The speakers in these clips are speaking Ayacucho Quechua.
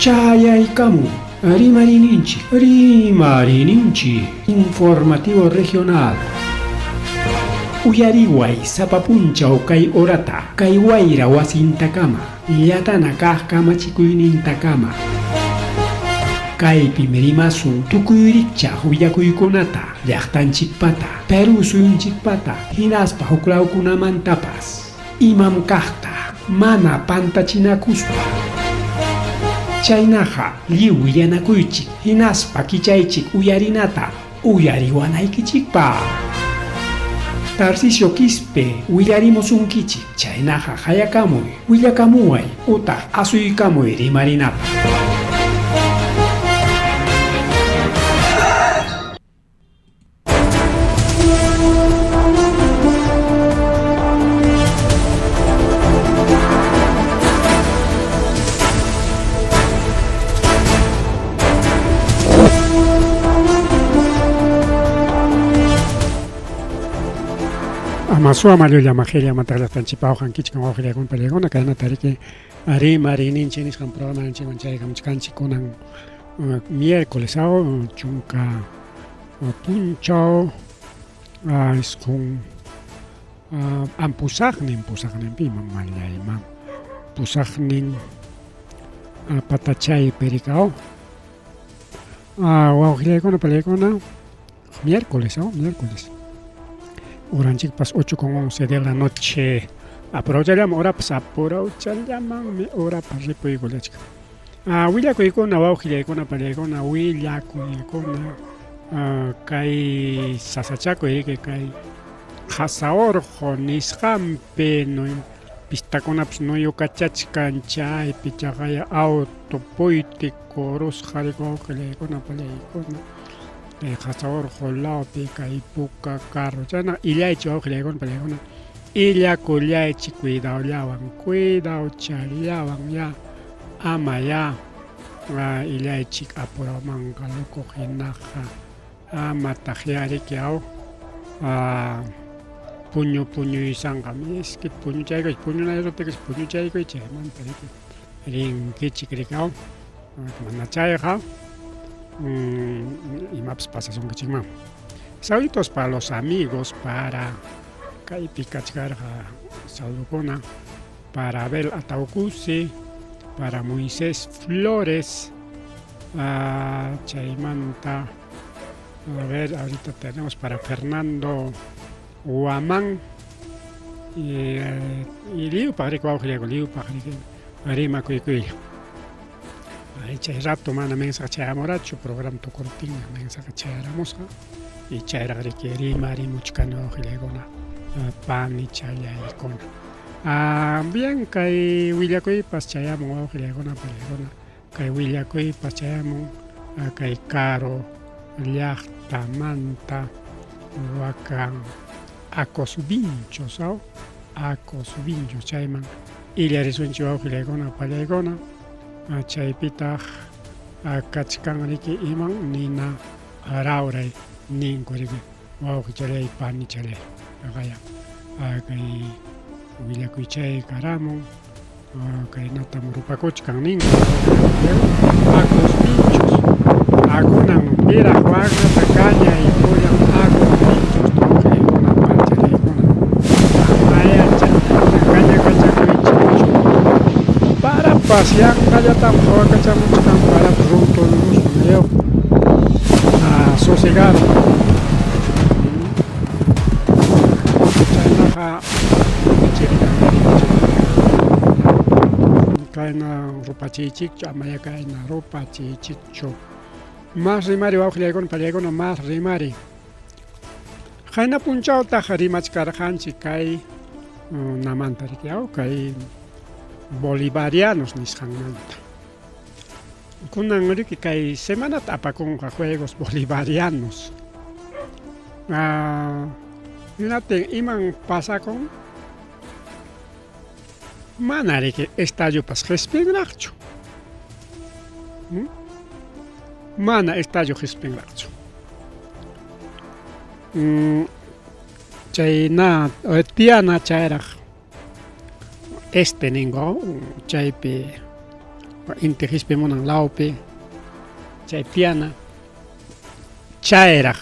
Chayaykamun Rimariyninchik, Rimariyninchik, Informativo Regional. Uyariway sapa punchaw kay horata, kay wayra wasintakama, llatana kaq kamachikuynintakama. Kaypim rimasun tukuy rikchaq willakuykunata, llaqtanchikpata, Perú suyunchikpata, hinaspa huklawkunamantapas. Imam kaqta mana pantachinakuspa. Chaynaqa lliw willanakuychik hinaspa kichaychik uyarinata uyariwanaykichikpaq. Tarcisio Quispe willarimusunkichik, chaynaqa qayakamuy, willakamuway utaq asuykamuy rimarinapaq. Amasua mallulla majilla mataqllaqtanchikpa awqankichik wawqillakuna pallakuna kaynata riki rimariyninchik nisqan programanchikman chaykamuchkanchik kunan miércoles aw chunka punchaw isqun am pusaqnin pusaqninpi mamallayman pusaqnin patachay pericao wawqillaykuna palaykuna miércoles aw miércoles horanchikpas 8 con 11 de la noche apurawchallaman horapas apurawchallamanmi horapas ripuykullachkan Ah, willakuykuna wawqillaykuna pallaykuna willakuykuna ah, kay sasachakuy kay qhasa orqo nisqanpi no, pistakunapas nuyukachachkan chaypi chaqaya auto puyti kurusqa wawqillaykuna pallaykuna kay qhasa orqo lawpi kay puka carro chayna illaychi wawqillaykuna pallaykuna illakullaychi cuidawllawan cuidawchallawan ya Ama ya illaychik apurawmanqa loco hinaqa amataq ya riki aw puñu puñuysanqa miski puñuchaykuychik puñunaykichik puñuchaykuychik chaymanta riki rinkichik riki aw mana chayqa imapas pasasunkichikman. Saluditos para los amigos para kaypi kachkarqa saludokuna. Para Abel Ataucusi, para Moisés Flores, chaymanta, a ver, ahorita tenemos para Fernando Huamán, y, y lliwpaq riki wawqillayku lliwpaq riki rimakuykuylla. Ay, chay rato mana mensaje chayamurachu, programa tukuruptinña mensaje chayaramusqa y chayraq riki rimarimuchkani wawqillaykuna panichallaykuna. Ah, bien, kay willakuypas chayamun wawqillaykuna panillaykuna, kay willakuypas chayamun ah, kay karu llaqtamanta wakan Acosvinchos, aw? Acosvinchos chayman illarisunchik wawqillaykuna pallaykuna, ah, chaypitaq ah, kachkan riki iman nina rawray ninku riki. Wawqichalay, panichalay, qaya kay willakuychay karamun, kaynatam rupakuchkan ninku. Acos pinchos, akunan piraq waknata kañay pullan acos pinchos tuqaykuna panchalaykuna. Amaya chaykuna kañakachakuychikchu. Parapas yanqallatam qhawakachamuchkan, parapas runturumuspan yaw. Sosegado. Chaynaqa kayna rupachiychikchu, amaya kayna rupachiychikchu. Mas rimari wawqillaykuna pallaykuna mas rimari. Qayna punchawtaq rimachkarqanchik kay namanta riki aw kay bolivarianos nisqanmanta. Kunan riki kay semanata apakunqa Juegos Bolivarianos. Ah, hinaptin iman pasakun? Mana riki estadiopas qispinraqchu. Hmm? Mana estadio qispinraqchu. Mm, chayna tiyana chayraq este ningo chaypi. Inti qispimunan lawpi chay tiyana chayraq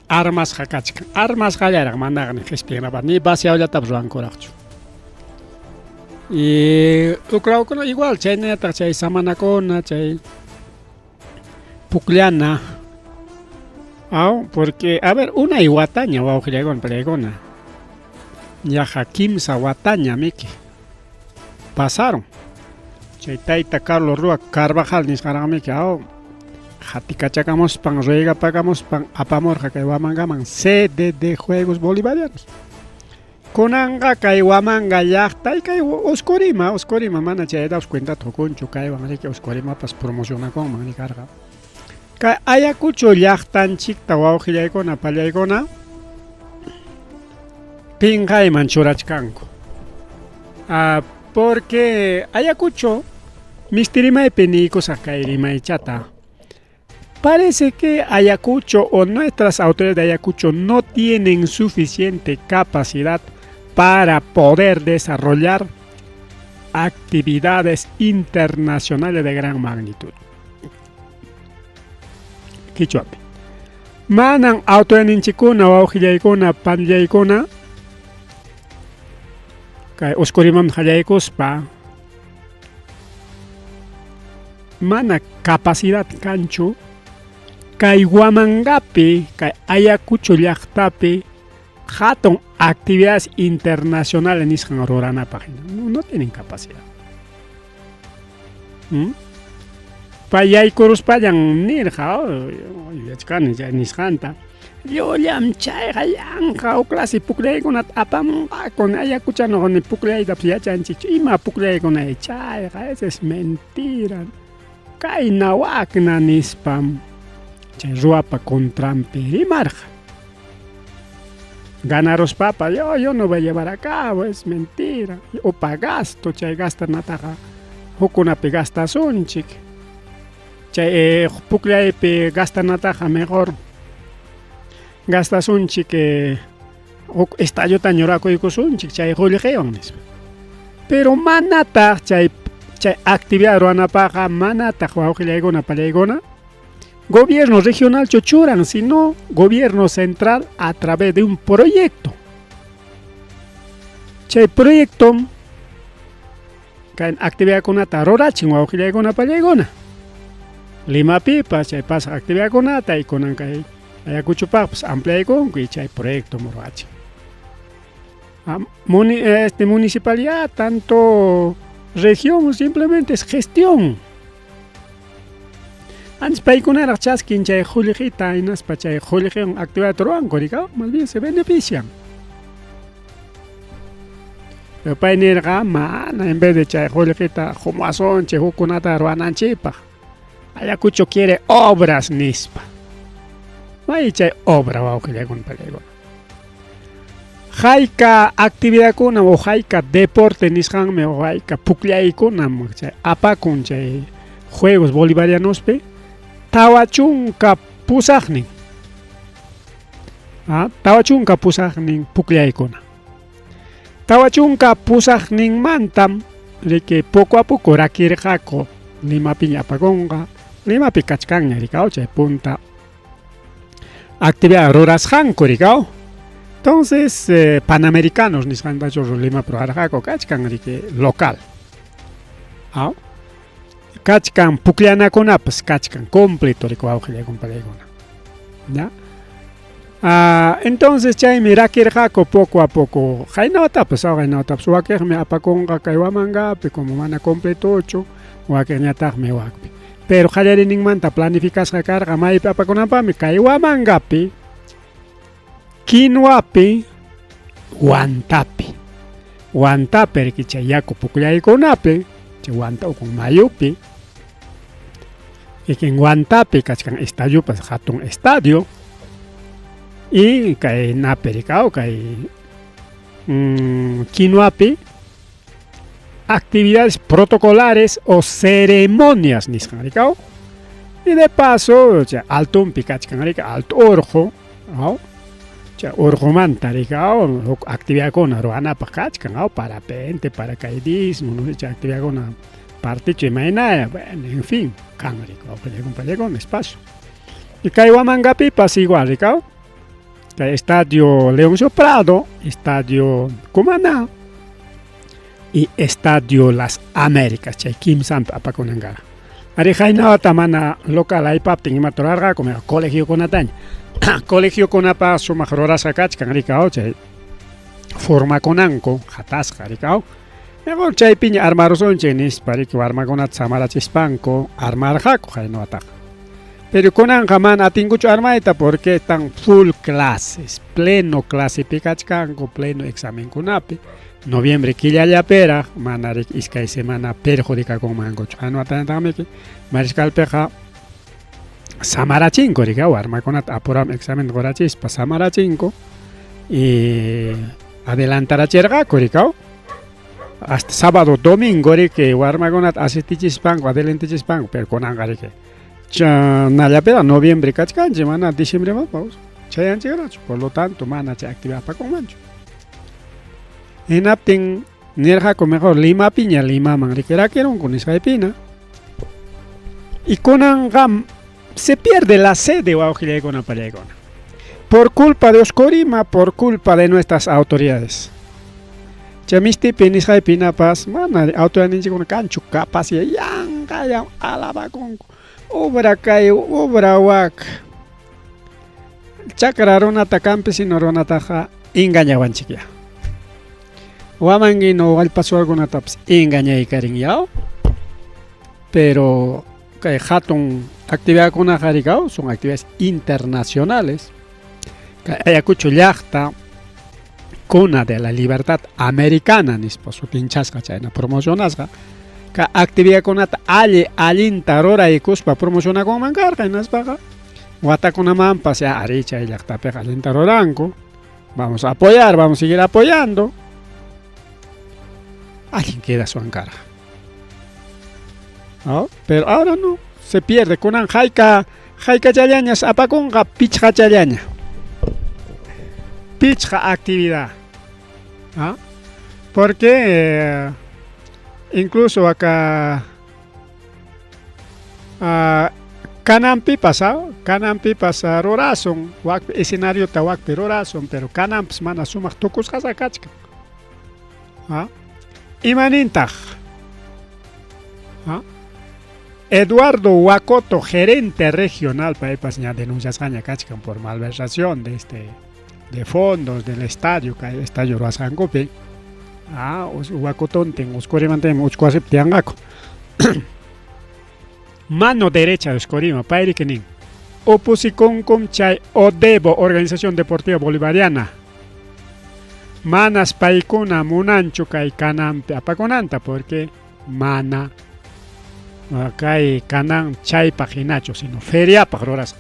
armasqa kachkan. Armasqallaraq manaqa ni qispinapaq ni vaciawllatapas ruwankuraqchu. Y huk lawkuna igual chaynallataq chay samanakuna chay pukllana. Aw, porque a ver unay wataña wawqillaykuna pallaykuna yaqa kimsa wataña miki pasaron. Chay tayta Carlos Rúa Carvajal nisqaraqmiki aw qatikachakamuspan ruegapakamuspan apamurqa kay Huamangaman sede de Juegos Bolivarianos. Kunanqa kay Huamanga llaqta y kay Oscorima, Oscorima mana chaytapas cuentata qukunchu kaywan riki Oscorimapas promocionakunman rikarqa. Kay Ayacucho llaqtanchikta wawqillaykuna pallaykuna pinqayman churachkanku. Ah, porque Ayacucho mistirimaypi niykusaq kay rimaychata. Parece que Ayacucho o nuestras autoridades de Ayacucho no tienen suficiente capacidad para poder desarrollar actividades internacionales de gran magnitud. Quichuapi. Manan autoridadninchikuna, wawqillaykuna, panillaykuna kay Usquriman qallaykuspa mana capacidad kanchu kay Huamangapi, kay Ayacucho llaqtapi hatun actividades internacionales nisqan ruranapaq hina. No, no tienen capacidad. Pay yaykuruspallan nirqa, yuyachkani chay nisqanta. Llullam chayqa yanqa huk clase pukllaykunata apamunqaku, Ayacuchanoqa ni pukllaytapas yachanchikchu, ima pukllaykuna chayqa, esa es mentira. Kayna wakna nispam chay ruwapa contranpi rimarqa. Ganaruspapa, yo, yo no voy a llevar a cabo, es mentira. Upa gasto, chay gastanataqa hukkunapi gastasunchik. Chay pukllaypi gastanataqa mejor gastasunchik huk estadiota ñurakuykusunchik chay qullqiwan nispa. Pero manataq chay chay actividad ruwanapaqqa manataq wawqillaykuna pallaykuna gobierno regionalchu churan, sino gobierno central a través de un proyecto. Chay proyecto kay actividadkunata rurachin wawqillaykuna pallaykuna. Limapipas chay pasaq actividadkunata y kunan kay Ayacuchopaqpas ampliaykunku y chay proyecto rurachin. Municipalidad, tanto región, simplemente es gestión. Antes paykunaraq chaskin chay qullqita hinaspa chay qullqiwan actividad ruwanku rika, más bien se benefician. Pero pay nirqa mana en vez de chay qullqita qumuwasunchik hukkunata ruwananchikpaq. Ayacucho quiere obras nispa. May chay obra wawqillaykuna pallaykuna. Hayka actividadkuna o hayka deporte nisqanmi o hayka pukllaykunam chay apakun chay Juegos Bolivarianospi 48. 48 pukllaykuna. 48ninmantam riki poco a poco rakirqaku Limapiña apakunqa, Limapi kachkanña rikaw chay punta actividad rurasqanku rikaw. Entonces, Panamericanos nisqantachu Limapi rurarqaku kachkan riki local. Aw. Kachkan pukllanakunapas kachkan completo riki wawqillaykuna pallaykuna. ¿Ya? Ah, entonces chaymi rakirqaku poco a poco qaynawatapas qaynawatapas wakiqmi apakunqa kay Huamangapi como mana completochu wakiqñataqmi wakpi. Pero qallariyninmanta planificasqa karqa maypi apakunanpaqmi kay Huamangapi, Quinuapi, Huantapi. Huantapi riki chay yaku pukllaykunapi, chay Huanta ukun mayupi. Kikin Huantapi kachkan estadiopas hatun estadio. Y kay napi rikaw kay Quinuapi actividades protocolares o ceremonias nisqan rikaw. Y de paso, chay altunpi kachkan rika alto urqu, aw. Chay urqumanta rikaw huk actividadkuna ruwanapaq kachkan, aw, parapente, paracaidismo, no sé, chay actividadkuna Particho imayna, bueno, en fin, kan riki wawqillaykuna pallaykuna espacio. Y kay Huamangapipas igual rikaw. Kay Estadio Leoncio Prado, Estadio Cumaná y Estadio Las Américas, chay kimsanpi apakunan karqa. Ari haynawata mana local aypaptin imata rurarqaku, colegiokunataña. Colegiokunapa sumaq rurasqa kachkan rikaw chay formakunanku hatasqa rikaw. Mejor chaypiña armarusunchik nispa riki warmakunata samarachispanku armarqaku haynawataqa. Pero kunanqa mana atinkuchu armayta porque están full clases, pleno clasepi kachkanku, pleno examenkunapi. Noviembre killallapiraq mana riki iskay semana perjudicakunmankuchu. Haynawatañataqmiki Mariscalpiqa samarachinku riki warmakunata apuram examen qurachispa samarachinku y adelantarachirqaku rikaw. Hasta sábado, domingo riki warmakunata asistichispanku, adelantichispanku, pero kunanqa riki chanallapiraq noviembre kachkanchik, mana diciembre vamos chayanchikrachu, por lo tanto mana chay actividad apakunmanchu. Hinaptin nirqaku mejor Limapiña Limaman riki rakirunku nisqaypina. Y kunanqa se pierde la sede wawqillaykuna pallaykuna. Por culpa de Oscorima, por culpa de nuestras autoridades. Chay mistipi nisqaypinapas mana autoridadninchikkuna kanchu capacidad yanqallam alabakunku. Obra kay, obra wak. Chakra runata campesino runataqa engañawanchikya. Wamanguino wallpasuarkunatapas engañaykarin yaw. Pero kay hatun actividadkunaqa rikaw son actividades internacionales. Kay Ayacucho llaqta cuna de la libertad americana nispa sutinchasqa chayna promocionasqa kay actividadkunata alli allinta ruraykuspa promocionakunman karqa hinaspaqa watakunamanpas ya ari chay llaqtapiqa allinta ruranku, vamos a apoyar, vamos a seguir apoyando. Allin quedaswan karqa. ¿No? Pero ahora no, se pierde. Kunan hayka haykachallañas apakunqa pichqachallaña. Pichqa actividad. ¿Ah? Porque incluso acá kananpipas, kananpipas rurasun, wakpi escenariota wakpi rurasun, pero kananpas mana sumaq tukusqasa kachkan. ¿Ah? Imanintaq? ¿Ah? Eduardo Huacoto, gerente regional, paypas ña denunciasqaña kachkan por malversación de de fondos del estadio, kay estadio ruwasqankupi. Huacotontin, Oscorimantin, uchkuwasipi tiyanqaku. Mano derecha de Oscorima, payriki nin, oposikunkum chay ODEBO, Organización Deportiva Bolivariana. Manas paykuna munanchu kay kananpi apakunanta porque mana kay kanan chaypaq hinachu, sino feriapaq rurasqa.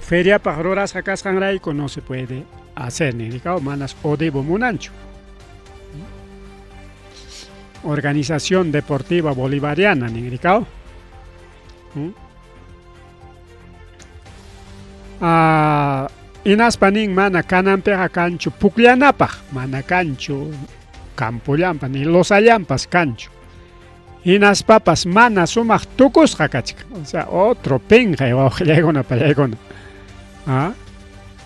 Feriapaq rurasqa kasqanrayku no se puede hacer, ni rikaw manas ODEBO munanchu. Organización Deportiva Bolivariana, nin rikaw. Hinaspa nin mana kananpiqa kanchu pukllanapaq, mana kanchu campollampas ni losallampas kanchu. Hinaspapas mana sumaq tukusqa kachkan. O sea, otro pinqay wawqillaykuna pallaykuna.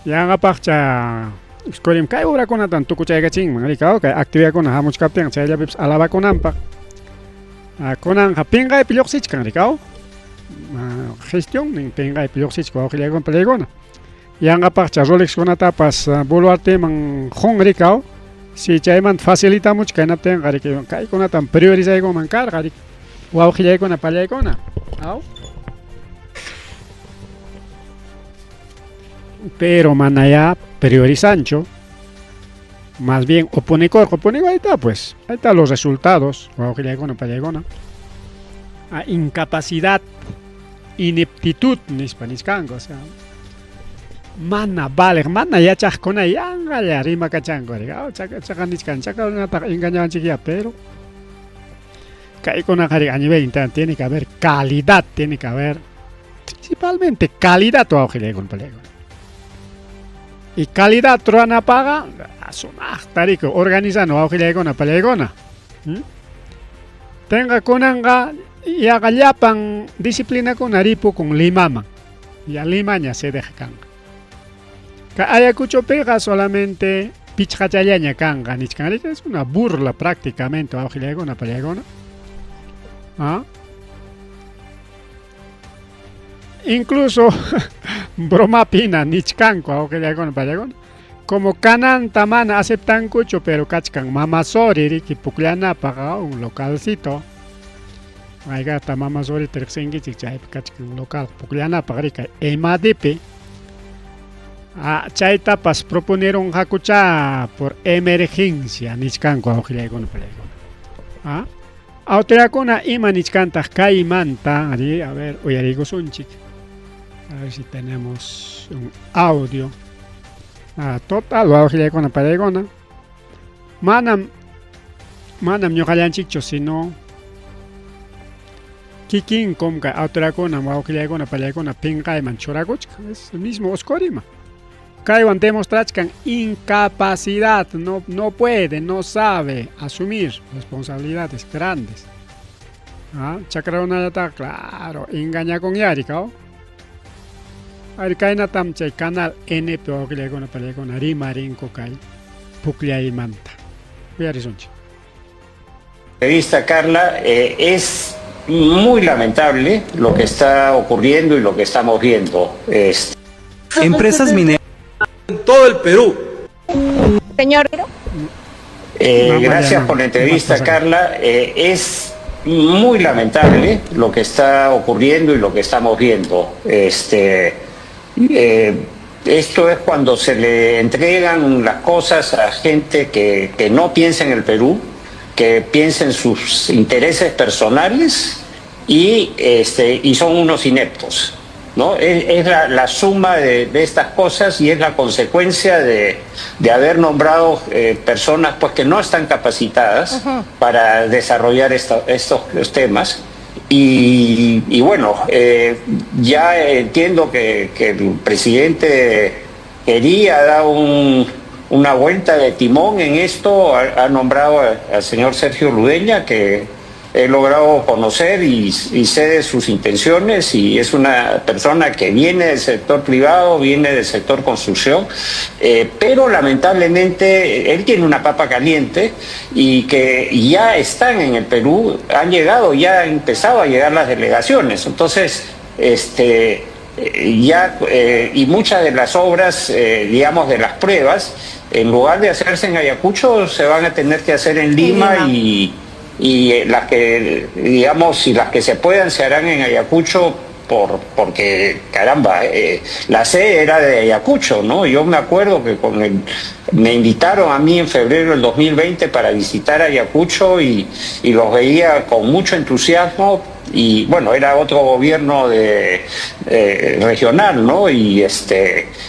Yanqapaqcha Oscorim kay obrakunatan tukuchaykachinman rikaw kay actividadkuna hamuchkaptinqa chayllapipas alabakunanpaq. Kunanqa pinqaypi lluqsichkan rikaw. Gestión nin pinqaypi lluqsichkan wawqillaykuna pallaykuna. Yanqapaqcha Rolexkunatapas Boluarteman qun rikaw. Si chaymanta facilitamuchka hinaptinqa riki kaykunatan priorizaykunman karqa riki wawqillaykuna pallaykuna. Aw. Pero mana ya priorizanchu, más bien oponikurqa, oponiku ahí está pues, ahí está los resultados, wawqillaykuna pallaykuna. Incapacidad, ineptitud nispa nichkanku, o sea, mana valeq, mana yachaqkuna yanqalla rimakachanku, chaqa nichkan, chaqa runataqa engañawanchikya, pero kaykunaqa a nivel interno tiene que haber calidad, tiene que haber principalmente calidad wawqillaykuna pallaykuna. Y calidad ruwanapaqa sumaqta riki organizana wawqillaykuna pallaykuna. ¿Mm? Tenga kunanqa yaqa llapan disciplinakuna ripukun Limaman. Ya Limaña sedeqa kanqa. Ka Ayacuchopiqa solamente pichqachallaña kanqa nichkan. Es una burla prácticamente wawqillaykuna pallaykuna. ¿Ah? Incluso bromapina nichkanku wawqillaykuna pallaykuna. Como kananta mana aceptankuchu, pero kachkan Mamasori riki pukllanapaq un localcito. Maykaqta Mamasorita riqsinkichik chaypi kachkan local pukllanapaq riki EMADP. Ah, chaytapas proponerunqakuchá por emergencia nichkanku wawqillaykuna pallaykuna. Ah, autoridadkuna ima nichkantaq kaymanta, ari, a ver, uyariykusunchik. A ver si tenemos un audio. Ah, total, wawqillaykuna pallaykuna. Manam manam ñuqallanchikchu, sino kikinkum kay autoridadkuna wawqillaykuna pallaykuna pinqayman churakuchkan. Es el mismo Oscorima. Kaywan demostrachkan incapacidad, no, no puede, no sabe asumir responsabilidades grandes. Ah, chakrarunallataqa, claro, engañakunyari, kaw. Ari kaynatam chay canal NP wawqillaykuna pallaykuna rimarinku kay pukllaymanta. Uyarisunchik. Entrevista, Carla, es muy lamentable lo que está ocurriendo y lo que estamos viendo. Empresas mineras en todo el Perú. Señor. Gracias por la entrevista, Carla. Es muy lamentable lo que está ocurriendo y lo que estamos viendo. Esto es cuando se le entregan las cosas a gente que no piensa en el Perú, que piensa en sus intereses personales y son unos ineptos, ¿no? Es la suma de estas cosas y es la consecuencia de haber nombrado personas, pues, que no están capacitadas para desarrollar estos temas. Y bueno, ya entiendo que el presidente quería dar una vuelta de timón en esto, ha nombrado al señor Sergio Ludeña, que he logrado conocer y sé de sus intenciones, y es una persona que viene del sector privado, viene del sector construcción, pero lamentablemente él tiene una papa caliente y que ya están en el Perú, han llegado, ya han empezado a llegar las delegaciones. Entonces, ya, y muchas de las obras, digamos, de las pruebas, en lugar de hacerse en Ayacucho, se van a tener que hacer en Lima, y las que, digamos, y las que se puedan se harán en Ayacucho porque, caramba, la sede era de Ayacucho, ¿no? Yo me acuerdo que me invitaron a mí en febrero del 2020 para visitar Ayacucho y los veía con mucho entusiasmo y, bueno, era otro gobierno regional, ¿no? Y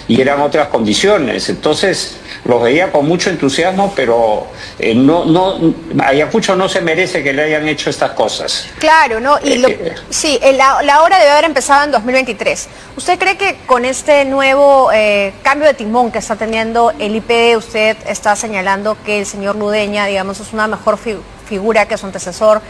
eran otras condiciones, entonces los veía con mucho entusiasmo, pero no, Ayacucho no se merece que le hayan hecho estas cosas. Claro, ¿no? Y sí, la obra debe haber empezado en 2023. ¿Usted cree que con este nuevo cambio de timón que está teniendo el IPD, usted está señalando que el señor Ludeña, digamos, es una mejor figura que su antecesor,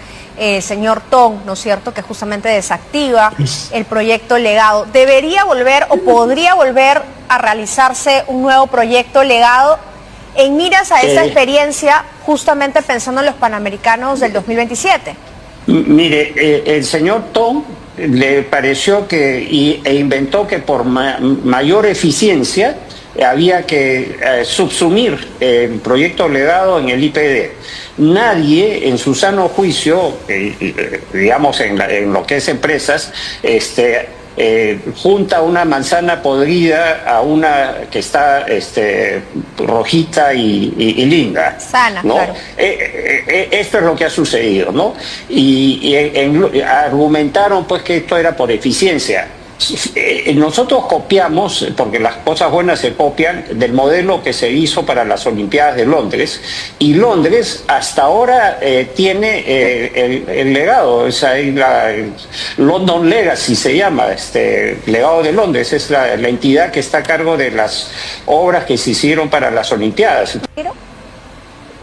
señor Tong, ¿no es cierto?, que justamente desactiva el proyecto legado? ¿Debería volver o podría volver a realizarse un nuevo proyecto legado en miras a esa experiencia, justamente pensando en los Panamericanos del 2027? Mire, el señor Tong le pareció que e inventó que por mayor eficiencia había que subsumir el proyecto legado en el IPD. Nadie en su sano juicio, digamos en lo que es empresas, junta una manzana podrida a una que está rojita y linda. Sana, ¿no? Claro. Esto es lo que ha sucedido, ¿no? Y argumentaron pues que esto era por eficiencia. Nosotros copiamos, porque las cosas buenas se copian, del modelo que se hizo para las Olimpiadas de Londres, y Londres hasta ahora tiene el legado, es ahí el London Legacy se llama, legado de Londres, es la entidad que está a cargo de las obras que se hicieron para las Olimpiadas. ¿Pero?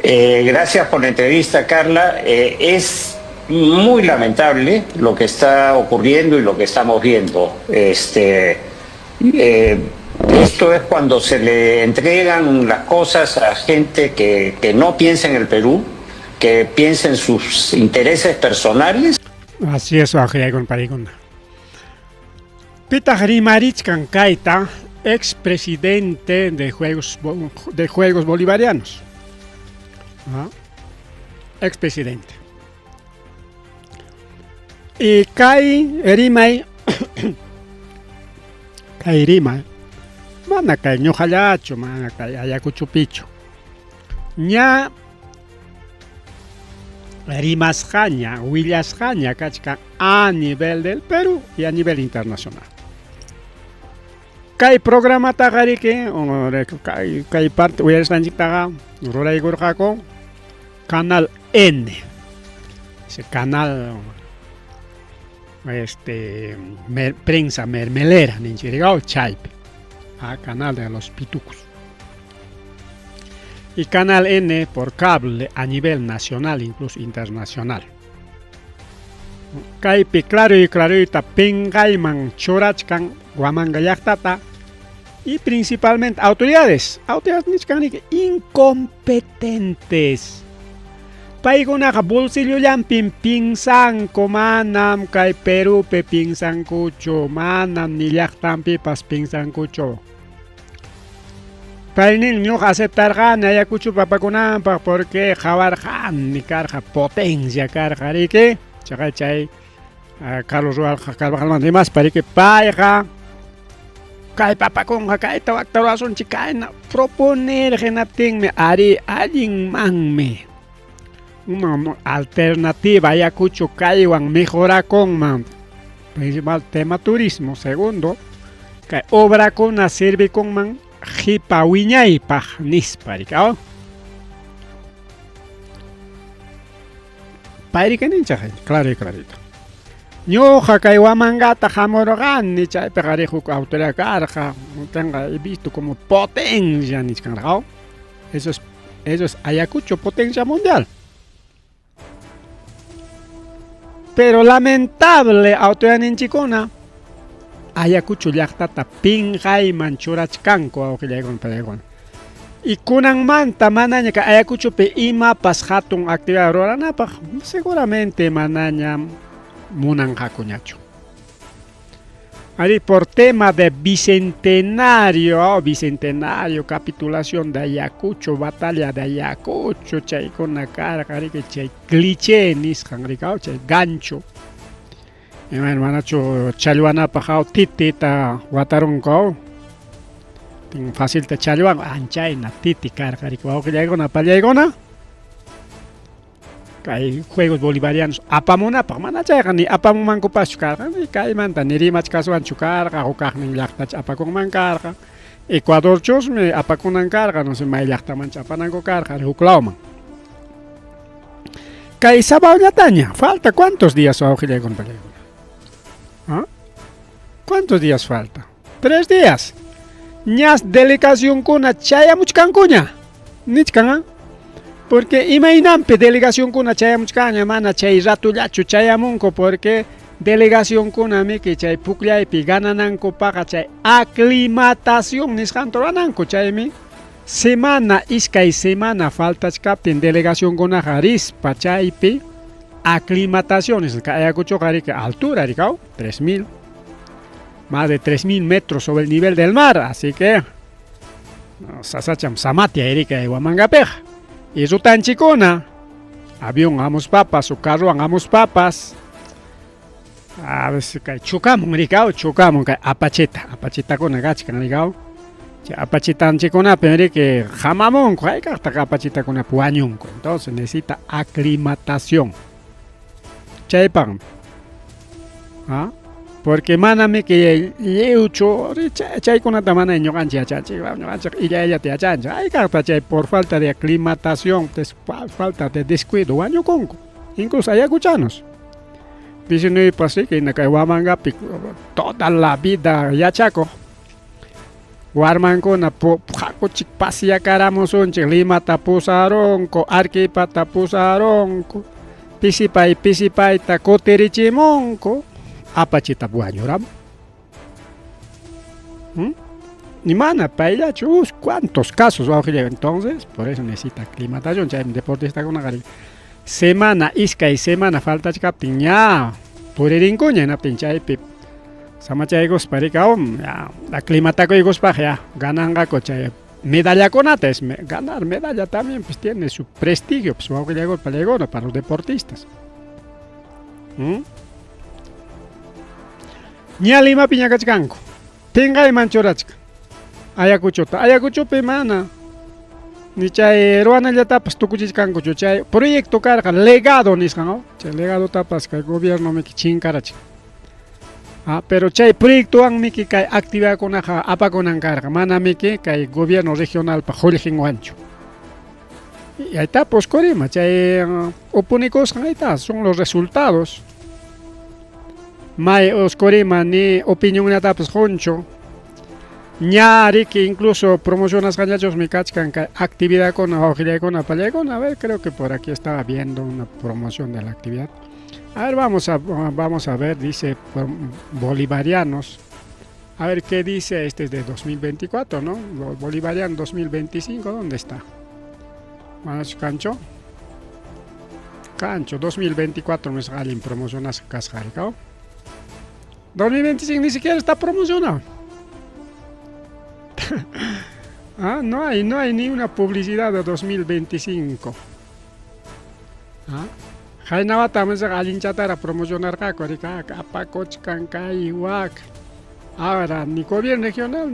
Eh, gracias por la entrevista, Carla. Eh, es muy lamentable lo que está ocurriendo y lo que estamos viendo. Este, eh, esto es cuando se le entregan las cosas a gente que, que no piensa en el Perú, que piensa en sus intereses personales. Así es, wawqillaykuna panikuna. Pitaq rimarichkan kayta? Expresidente de Juegos Bolivarianos. ¿Ah? Expresidente. Y kay rimay mana kay ñuqallachu, mana kay Ayacuchopichu. Ña rimasqaña, willasqaña kachkan a nivel del Perú y a nivel internacional. Kay programataqa riki, kay parte uyarisqanchiktaqa ruraykurqaku Canal N. Ese canal prensa mermelera ninchik chaypi. A canal de los pitucos. Y Canal N por cable a nivel nacional, incluso internacional. Kaypi claro y clarita pinqayman churachkan Huamanga llaqtata y principalmente autoridades. Autoridades nichkan incompetentes. Paykunaqa bolsillollampim pinsanku, manam kay Perupi pinsankuchu, manam ni llaqtanpipas pinsankuchu. Paynin ñuqa aceptarqani Ayacuchopi apakunanpaq porque qhawarqani karqa potencia karqa riki. Chaqay chay Carlos Carvajalmanta rimaspa riki payqa kay papakunqa kayta wakta rurasunchik kayna proponer hinaptinmi ari allinmanmi una alternativa Ayacucho kaywan mejorakunman, principal tema turismo, segundo kay obrakuna servikunman qipa wiñaypaq nispa riki. Payrika ninchaq claro y clarito. Ñuqa kay Huamangata hamurqani, chaypiqa riq huk autoridad karqa, tenga he visto como potencia nichkanraq. Eso es Ayacucho, potencia mundial. Pero lamentable autoridad ninchikuna Ayacucho llaqtata pinqayman churachkanku, wawqillaykuna panaykuna. Y kunanmanta manaña kay Ayacuchopi imapas hatun actividad ruranapaq seguramente manaña munanqakuñachu. Ari por tema de bicentenario, oh, bicentenario, capitulación de Ayacucho, batalla de Ayacucho, chaykuna karqa riki chay cliché nisqan riki, chay gancho. Ima hermanachu challwanapaq titita watarunku, tin facilta challwan anchayna titi karqa riki, wawqillaykuna pallaykuna. Kay Juegos Bolivarianos apamunapaq mana chayqa ni apamunmankupaschu karqa, ni kaymanta ni rimachkaswanchu karqa, hukaqnin llaqtacha apakunman karqa. Ecuadorchusmi apakunan karqa, no sé may llaqtamancha apananku karqa, huklawman. Kay sabawllataña, falta cuántos días, wawqillaykuna pallaykuna. ¿Ah? ¿Cuántos días falta? 3 días. Ñas delegacionkuna chayamuchkankuña. Nichkan, ¿ah? Porque imaynanpi delegacionkuna chayamuchkaña, mana chay ratullachu chayamunku, porque delegacionkuna miki chay pukllaypi gananankupaqa chay aclimatación nisqanta rurananku, chaymi semana iskay semana faltachkaptin delegacionkunaqa rispa chaypi aclimatación nisqa. Ayacuchoqa riki altura rikaw 3000, más de 3000 metros sobre el nivel del mar, así que no, sasacham samatia riki Huamangapiqa. Y rutanchikuna avión hamuspapas o carrowan hamuspapas a veces kay chukamun rikaw, chukamun kay apachita, apachitakuna kachkan rikaw. Chay apachitanchikunapi riki hamamunku, hayk'aqtaq apachitakunapi wañunku. Entonces necesita aclimatación. Chaypaqmi. ¿Ah? Porque manami que lliwchu chaykunata mana ñuqanchik yachanchik, ñuqanchik illayllata yachanchik. Hayk'aqta chay por falta de aclimatación, falta de descuido wañukunku. Incluso ayacuchanos. Vecinoypas riki kay Huamangapi toda la vida yachakuq. Warmankuna hakuchik pasyakaramusunchik Limata pusarunku, Arquipata pusarunku, pisipay pisipayta kutirichimunku, apachita wañuramun. ¿Mm? Ni mana payllachu, cuántos casos wawqillay. Entonces, por eso necesita aclimatación, chaymi deportistakunaqa semana, iskay semana faltachkaptin ña puririnkuña, hinaptin chaypi samachaykuspa rikaum, ya aclimatakuykuspaq ya gananqaku chay medallakunata, es ganar medalla también pues tiene su prestigio, pues wawqillaykuna pallaykuna para los deportistas. ¿Mm? Ña Limapi ñakachkanku. Pinqayman churachkan. Ayacuchota. Ayacuchopi mana. Ni chay ruwanallatapas tukuchichkankuchu. Chay proyecto karqa legado nisqan, ¿no? Chay legadotapas kay gobierno miki chinkarachin. Ah, pero chay proyectowan miki kay actividadkunaqa apakunan karqa. Mana miki kay gobierno regionalpa qullqinwanchu. Y ahí está, pues Corima, chay oponikusqan, ahí está, son los resultados. May Oscorima ni opinionllatapas qunchu. Ña riki incluso promocionasqanllachusmi kachkan kay actividadkuna, wawqillaykuna, pallaykuna. A ver, creo que por aquí estaba viendo una promoción de la actividad. A ver, vamos a ver, dice bolivarianos. A ver qué dice, este es de 2024, ¿no? Bolivariano 2025, ¿dónde está? Bueno, cancho. Cancho, 2024 no es alguien promocionas kasqa, 2025 ni siquiera está promocionado. Ah, no hay ni una publicidad de 2025. Ah, Haynawata misqa allinchatara promocionarqaku, rika apakuchkan kay wak. Ahora ni gobierno regional,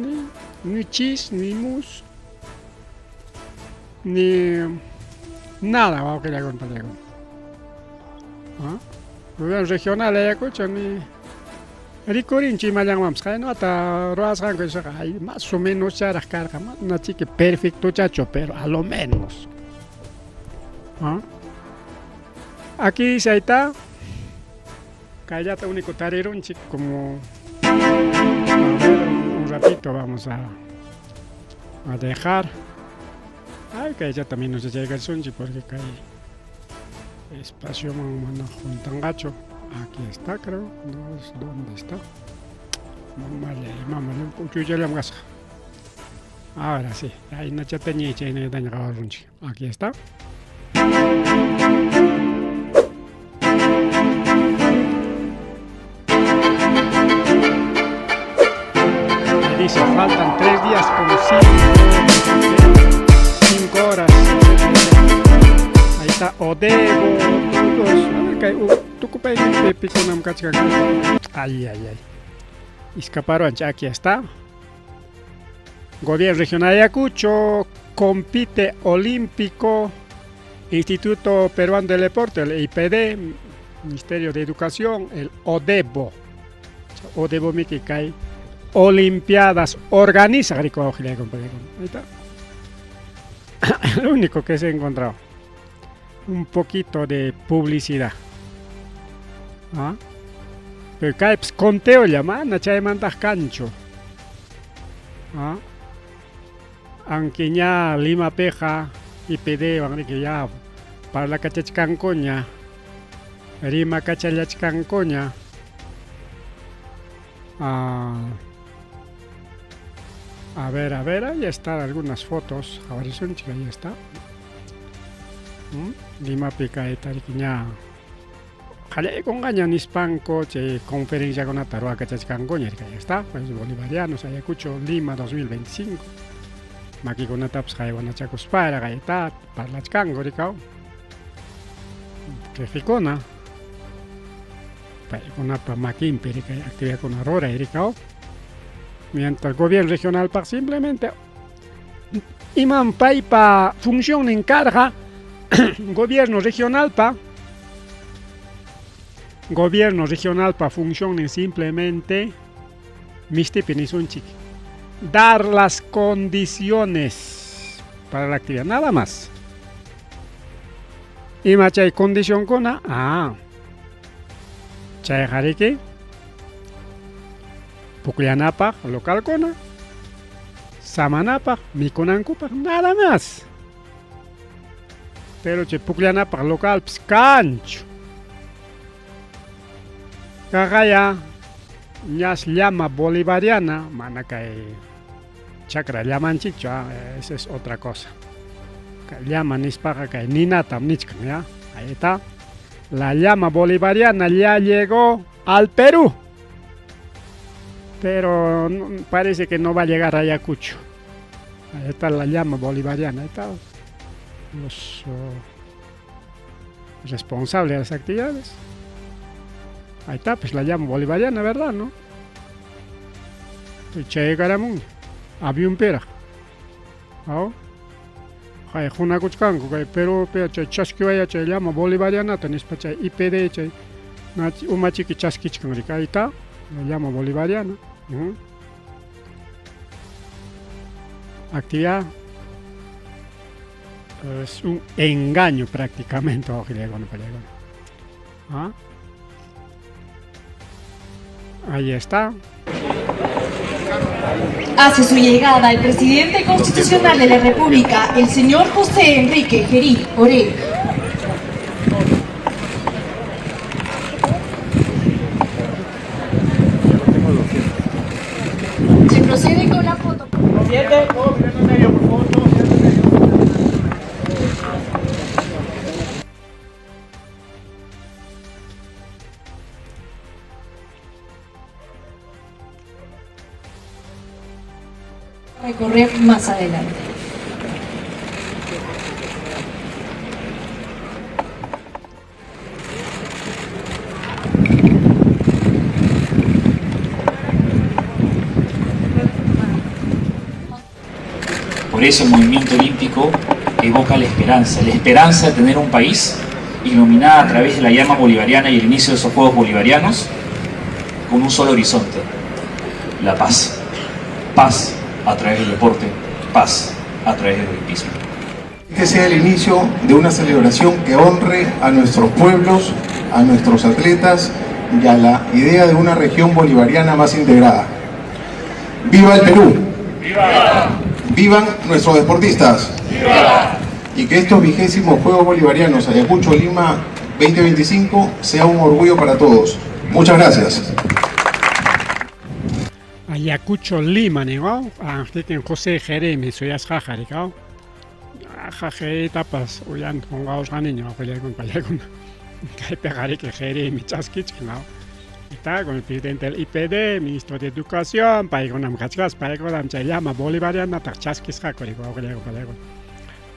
ni chis, ni mus, ni nada, ¿Ah? Gobierno regional Ayacucho ni rikurinchu imallanwanpas haynata ruwasqanku ay más o menos charaq karqa, mana chiki perfecto chacho, pero a lo menos. ¿Ah? Aquí dice, ahí está. Kayllata único tarirunchik como a ver, un ratito vamos a dejar. Ay, kayllata también nos llega el sunchi porque kay espacio mana juntangacho. Aquí está, creo. No es dónde está. Mamá, Ahora sí, ahí no Aquí está. Dice, faltan 3 días con 5 horas. Ahí está Odebo, todos. A ver, Ay, ay, ay. Escaparon, aquí está. Gobierno Regional de Ayacucho, Compite Olímpico, Instituto Peruano del Deporte, el IPD, Ministerio de Educación, el ODEBO. ODEBO Mikikai. Olimpiadas organiza. Ahí está. Lo único que se ha encontrado. Un poquito de publicidad. ¿Ah? Pero kay pues, conteo llama, chaymantaq kanchu. ¿Ah? Aunque ña Lima peja IPD que ya para la kachachkankuña, Rima kachallachkankuña. Ah, a ver, ahí están algunas fotos. Ahí está. Lima pica ña qallaykunqaña nispanku chay conferenciakunata ruwakachachkankuña, ahí está, pues bolivarianos, Ayacucho, Lima 2025. Makikunatapas haywanachakuspara, ahí está, parlachkanku rikaw. Riqikuna, paykunapa makinpi rikay actividadkuna ruray rikaw. Mientras el gobierno regional pa simplemente iman paypa función encarga gobierno regional pa gobierno regional pa función simplemente mistipi nisunchik dar las condiciones para la actividad, nada más. Ima chay condición kuna, ah, chay jariki pukllanapaq local kuna. Samanapaq, mikunankupaq, nada más. Pero chay pukllanapaq localpis kanchu. Kaqaya ñas llama bolivariana, mana kay chakra llamanchikchu, ah, esa es otra cosa. Kay llama nispaqa kay ninatam nichkan, ya. Ahí está. La llama bolivariana ya llegó al Perú. Pero parece que no va a llegar a Ayacucho. Ahí está la llama bolivariana, ahí está los responsables de las actividades. Ahí está, pues la llama bolivariana, ¿verdad? ¿No? Chayakaramun, avión pera. Aw. Kay hunakuchkanku kay Perú chay chaskiwaya chay llama bolivarianata nispa chay IPD chay umachiki chaskichkan riki. Ahí está, la llama bolivariana. Actividad es un engaño prácticamente. ¿Ah? Ahí está. Hace su llegada el presidente constitucional de la República, el señor José Enrique Jerí Oré. Se procede con la foto. Recorrer más adelante. Por eso el movimiento olímpico evoca la esperanza de tener un país iluminada a través de la llama bolivariana y el inicio de esos Juegos Bolivarianos con un solo horizonte, la paz. Paz a través del deporte, paz a través del olimpismo. Este sea el inicio de una celebración que honre a nuestros pueblos, a nuestros atletas y a la idea de una región bolivariana más integrada. ¡Viva el Perú! ¡Viva! ¡Vivan nuestros deportistas! ¡Viva! Y que estos vigésimos Juegos Bolivarianos Ayacucho Lima 2025 sea un orgullo para todos. Muchas gracias. Ayacucho Lima, ¿no? Anjtikin José Jeremy, suyasqa rikaw. Jaje tapas uyan qunqawsqaniña waqllaykuna pallaykuna. Kaypiqa riki Jeremy chaskichkan, ¿no? Está con el presidente del IPD, ministro de Educación, paykunam kachkas, paykunam chay llama bolivarianataq chaskisqaku riki waqllaykuna pallaykuna.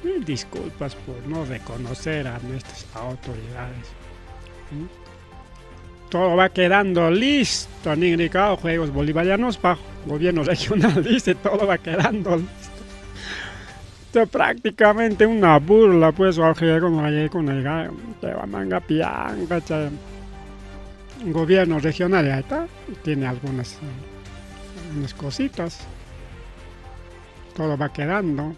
Mil disculpas por no reconocer a nuestras autoridades. Todo va quedando listo, Ningricao, Juegos Bolivarianos, bajo gobierno regional, dice, todo va quedando listo. Esto es prácticamente una burla, pues, gobierno regional, ya está, tiene algunas unas cositas. Todo va quedando.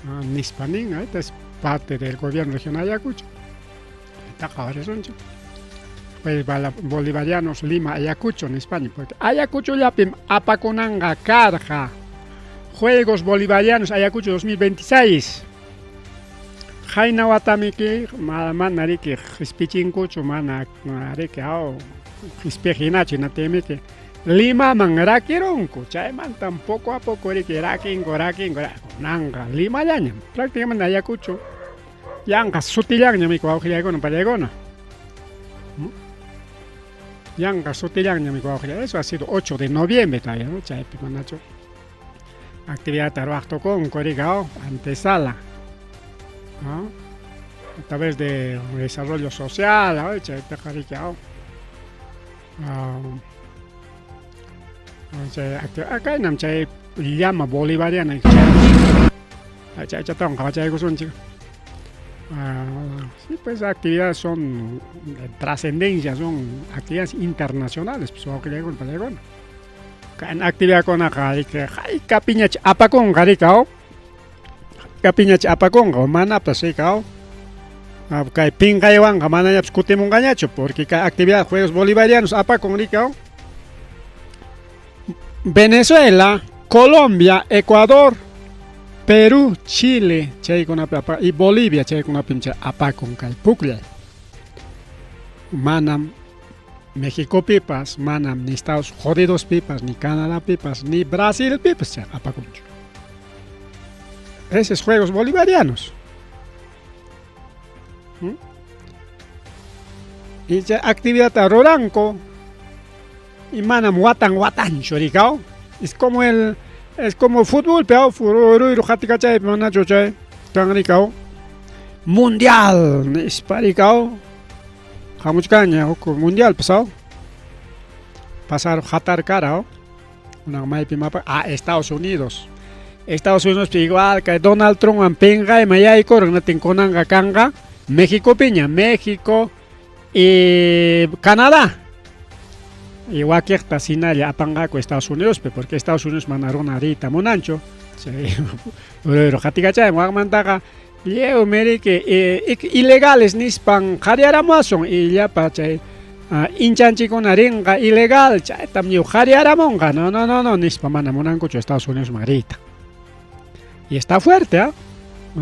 Ah, Nispanín, esta es parte del gobierno regional de Ayacucho. Está pues bolivarianos Lima, Ayacucho en España, porque Ayacucho llapim apakunanga karqa. Juegos Bolivarianos Ayacucho 2026. Qayna watamiki mana riki qispichinkuchu mana riki aw qispiq hinachu hinaptinmiki Limaman rakirunku chaymantam poco a poco riki rakinku rakinku kunanqa Limallañam prácticamente Ayacucho yanqa sutillanñam wawqillaykuna pallaykuna. Yanqa sutillanñam wawqilla. Eso ha sido 8 de noviembre todavía, ¿no? Chaypi manachu actividad ruwaq tukunku riki antesala, ¿no? A través de desarrollo social, ¿no? Chaypiqa riki akaynam chay llama bolivariana chaychatawan qhawachaykusunchik. Sí, pues actividades son de trascendencia, son actividades internacionales, pues wawqillaykuna pallaykuna. Kan actividadkunaqa riki haykapiñach apakunqa riki haykapiñach apakunqa manapas riki kay pinqaywanqa manañapas kutimunqañachu porque kay actividad Juegos Bolivarianos apakun riki Venezuela. Colombia, Ecuador, Perú, Chile chaykunapi apa y Bolivia chaykunapim chay apakun kay pukllay. Manam Mexicopipas, manam ni Estados Jodidospipas, ni Canadapipas, ni Brasilpipas chay apakunchu. Esos Juegos Bolivarianos. Y chay actividad ruranku y manam watan watanchu rikaw. Es como el es como fútbol, pero ruyru qatikachaypi manachu chay kan rikaw. Mundial nispa rikaw. Hamuchkanña huk mundial pasao. Pasar Qatar kara, kunan maypi mapa a Estados Unidos. Estados Unidos igual kay Donald Trump pinqayman yaykurun natin kunanqa kanqa Mexicopiña, México y Canadá. Y wakiqta sinalla apanqaku Estados Unidos porque Estados Unidos mana runa riyta munanchu. Chay ruyru qatikachayman wakmantaqa lliw miriki ilegales nispan qhariyaramuwasun y llapa chay inchanchikuna rinqa ilegal chaytam lliw qhariyaramunqa no no no no nispa mana munankuchu Estados Unidosman riyta. Y está fuerte, ¿ah?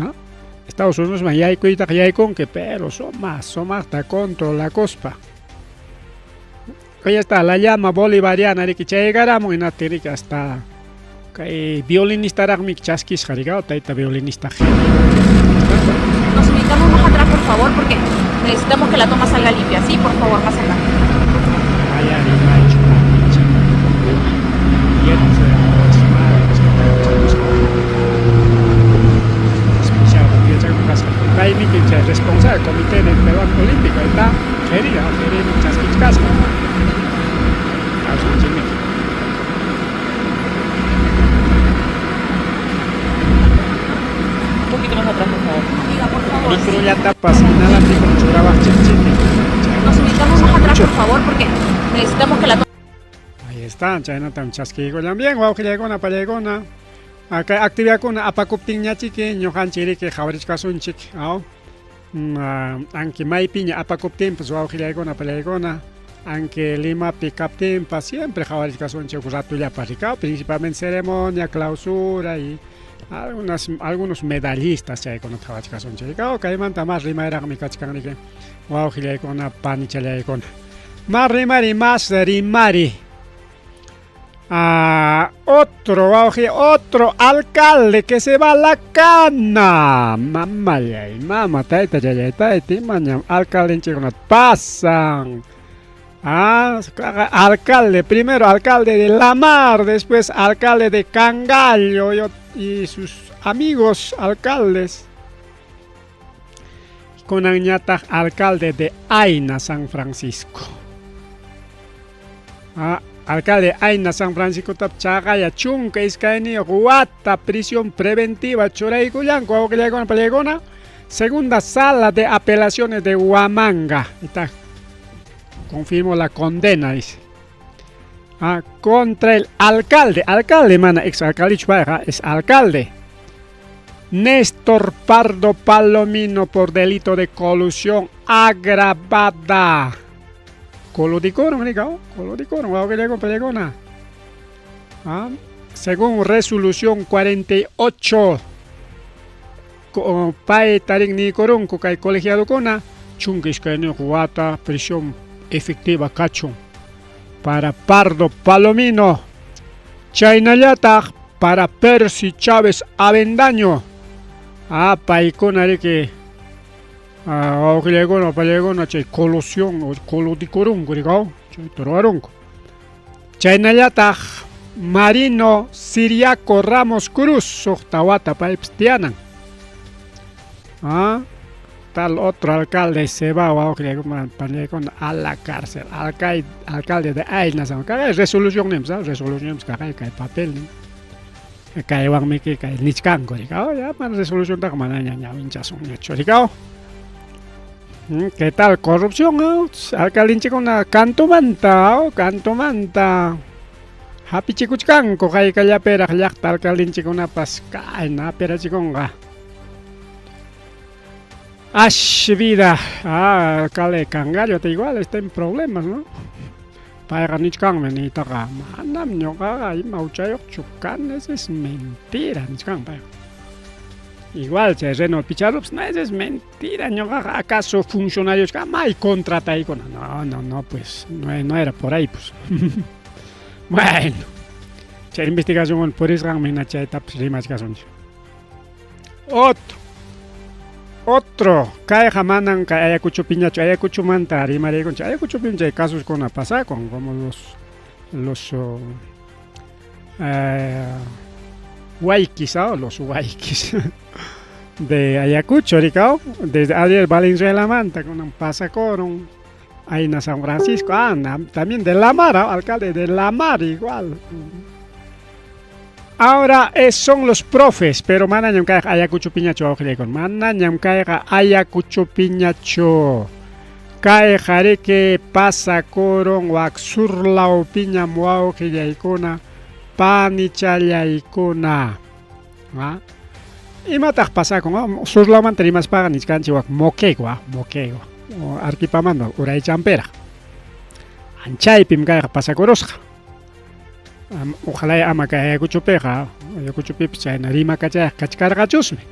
¿Ah? Estados Unidosman yaykuytaqa yaykunki, pero sumaq sumaqta controlakuspa. Ahí está la llama bolivariana riki chaygaramun hinaptin riki hasta kay violinistaraqmi chaskisqa riki tayta violinista. Nos ubicamos más atrás, por favor, porque necesitamos que la toma salga limpia. Sí, por favor, más acá. Paymi chay responsable comité del Peruano Olímpico ahí está Jerry, Jerry chaskichkasqa. Un poquito más atrás, por favor. Amiga, por favor. Microllatapas inalámbrico churabaqchikchikmi. Nos ubicamos más atrás, por favor, porque necesitamos que la toma Ahí está, chaynatam chaskiykullan bien, wawqillaykuna pallaykuna. Kay actividadkuna apakuptinñachiki ñuqanchik riki qhawarichkasunchik, aw. Anki maypiña apakuptinpas wawqillaykuna pallaykuna, anki Limapi kaptinpas siempre qhawarichkasunchik huk ratullapa rikaw, principalmente ceremonia, clausura y algunas algunos medallistas chaykunata qhawachkasunchik rikaw. Kaymanta más rimayraqmi kachkan riki wawqillaykuna panichallaykuna. Más rimari, más rimari. Ah, otro wawqi, otro alcalde que se va a la cana. Mamallay, mama, tayta, challay, tayta, imañam alcaldenchikkunata pasan. Ah, alcalde, primero alcalde de La Mar, después alcalde de Cangallo y sus amigos alcaldes. Kunanñataq alcalde de Aina, San Francisco. Ah, alcalde Aina San Francisco chaqaya 12 wata prisión preventiva churaykullanku wawqillaykuna pallaykuna. Segunda sala de apelaciones de Huamanga. Está, confirmó la condena, dice. Ah, contra el alcalde, alcalde, mana, ex alcalde es alcalde. Néstor Pardo Palomino por delito de colusión agravada. Coludicoron, coludicoron, ah, según resolución 48, pay tarin nikurunku kay colegiadokuna 12 wata prisión efectiva kachun para Pardo Palomino, chaynallataq para Percy Chávez Avendaño. Ah, paykuna riki wawqillaykuna pallaykuna chay colusión o coludikurunku rikaw chayta ruwarunku. Chaynallataq Marino Siriaco Ramos Cruz suqta wata paypas tiyanan. Ah, tal otro alcalde se va wawqillaykuna pallaykuna a la cárcel. Alcalde, alcalde de Aina, kay resolución nims, resolución kay kay papel nin. Kaywanmi kay nichkanku rikaw, ya mana resolución taqa manaña ñawinchasunñachu rikaw. ¿Qué tal corrupción? Alcaldenchikuna kantumanta, kantumanta hapichikuchkanku haykallapiraq llaqta alcaldenchikunapas kayna apirachikunqa. Ash vida, ah, alcalde Cangallo igual está en problemas, ¿no? Payqa nichkanmi niytaqa, manam ñuqaqa ima huchayuqchu kani, eso es mentira nichkan payqa. Igual chay Reno Pichardopas, no, eso es mentira, ñuqaqa acaso funcionariochu kani, may contrataykuna. No, no, no, pues, no, no era por ahí, pues. Bueno, chay investigación purisqanmi hina chaytapas rimachkasunchik. Otro. Otro, kayqa manan kay Ayacuchopiñachu, Ayacuchomanta rimariykunchik. Ayacuchopim chay casuskuna pasakun, como los waykis, ¿ah? Los waykis de Ayacucho, rikaw, desde Ariel Valenzuelamanta kunan pasakurun, Aina San Francisco, ah, también de La Mar, ¿ah? Alcalde de La Mar igual. Ahora son los profes, pero manañam kayqa Ayacuchopiñachu wawqillaykuna, manañam kayqa Ayacuchopiñachu. Kayqa riki pasakurun wak sur lawpiñam wawqillaykuna, panichallaykuna. ¿Ah? Imataq pasakun? Oh, sur lawmanta rimaspaqa nichkanchik wak Moquegua, Moquegua, Arequipamanta Uraychamperaq. Anchaypim kayqa pasakurusqa. Ojalá ama kay Ayacuchopiqa, Ayacuchopipas chayna rimakachayaq kachkarqachusmi.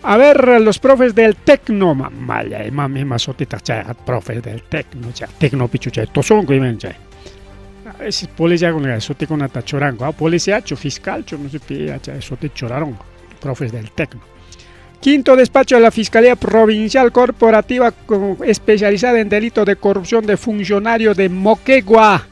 A ver, los profes del Tecno, mamalla, imam ima sutitaq chayqa, profes del Tecno, chay Tecnopichu chay tusunku iman chay. A veces policiakuna sutikunata churanku, ah, policiachu, fiscalchu, no sé pi, chay sutit churarunku, profes del Tecno. Quinto despacho de la Fiscalía Provincial Corporativa especializada en delito de corrupción de funcionario de Moquegua.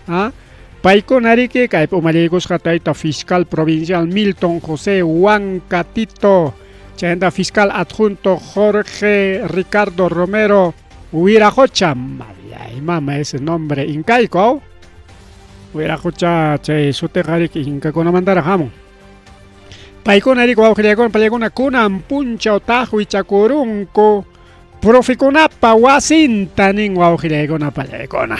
¿Ah? Paykuna riki kaypi umallaykusqa tayta fiscal provincial Milton José Huancatito, chaymanta fiscal adjunto Jorge Ricardo Romero Huirajocha, mallay mama ese nombre incaico, Huirajocha chay sutiqa riki inkakunamantaraq hamun. Paykuna riki wawqillaykuna pallaykuna kunan punchaw taqwichakurunku profikunapa wasinta nin wawqillaykuna pallaykuna.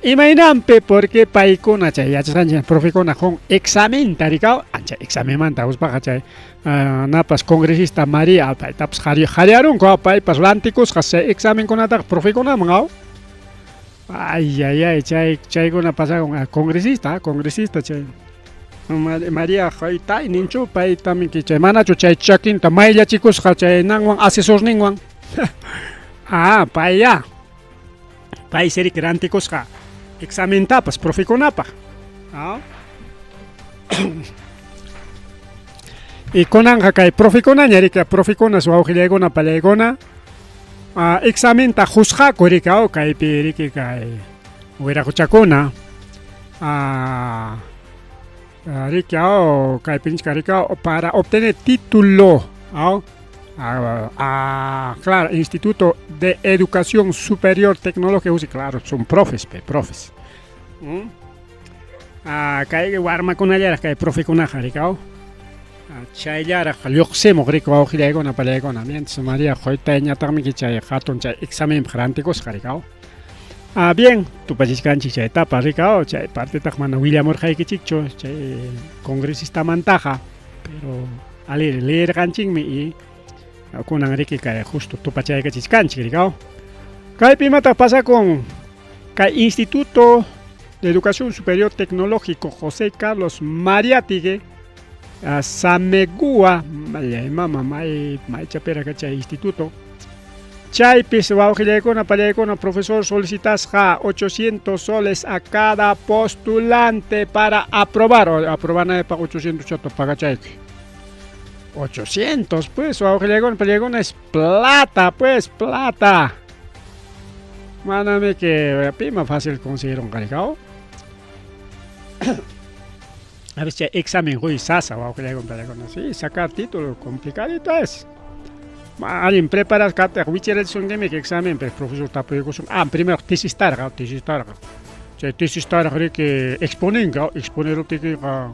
Imaynanpi, porque paykuna chay yachasqanchik profikuna qun examenta rikaw, ancha examenmanta uspaqa chay napas congresista María paytapas qhariyarunku, paypas rantikusqa chay examenkunataqa profikunaman aw. Ay, ay, ay, chay chaykuna pasakun congresista, congresista chay María Joytay ninchu paytamin chay manachu chay chakinta mayllachikusqa chay nanwan asesorninwan. Ah, pay ya. Pay siriki rantikusqa examentapas profikunapaq. Ah. Y kunanqa kay profikunaña riki, profikunas wawqillaykuna pallaykuna examenta juzqaku riki, aw kaypi riki kay wiraquchakuna riki aw kaypi nichka riki aw para obtener título aw claro, Instituto de Educación Superior Tecnológica, claro, son profes, pe, profes. Kay warmakunallaraq kay profekunaqa riki aw. Chayllaraq lluqsimuq riki wawqillaykuna pallaykuna, mientras María Joytayñataqmi chay hatun chay examenpaq rantikusqa riki aw. Ah, bien, tupachichkanchik chay etapa riki aw, chay partetaq mana willamurqaykichikchu chay congresistamantaqa, pero alir leerqanchikmi y kunan riki kay justo tupachaykachichkanchik riki aw. Kaypi imataq pasakun? Kay Instituto de Educación Superior Tecnológico José Carlos Mariátegui Samegua, mama may maychapera chay instituto. Chaypis wawqillaykuna pallaykuna profesor solicitasqa 800 soles a cada postulante para aprobar, aprobanaypaq 800 chata pagachayki. 800 pues wawqillaykuna pallaykuna es plata pues plata. Manami que pima fácil conseguir un caricao. A veces examen huy sasa wawqillaykuna pallaykuna, sí, sacar título complicadito es. Alguien preparas kataq wichirachisunki examen, pero profesor tapuykusun. Ah, primero tesis tarqa, tesis tarqa. Chay tesis tarqa riki exponinka, exponeruptikiqa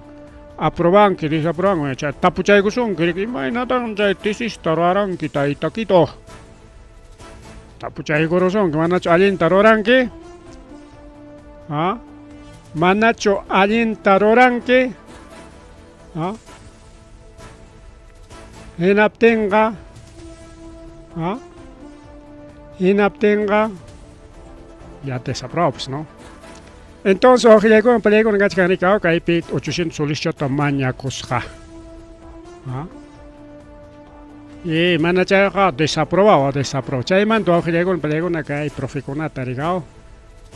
aprobanki, desaprobanki, chay tapuchaykusunki riki imaynatan chay tesis ruranki taytakito. Tapuchaykurusunki, manachu allinta ruranki? ¿Ah? Manachu allinta ruranki? ¿Ah? Hinaptinqa, ¿ah? Hinaptinqa, Ya desaprobado, pues, ¿no? Entonces, wawqillaykuna, pallaykuna kachkan riki, kaypi 800 solischata mañakusqa. ¿Ah? Y mana chayqa desaprobado, desaprobado. Chaymanta wawqillaykuna, pallaykuna kay profekunata rikao.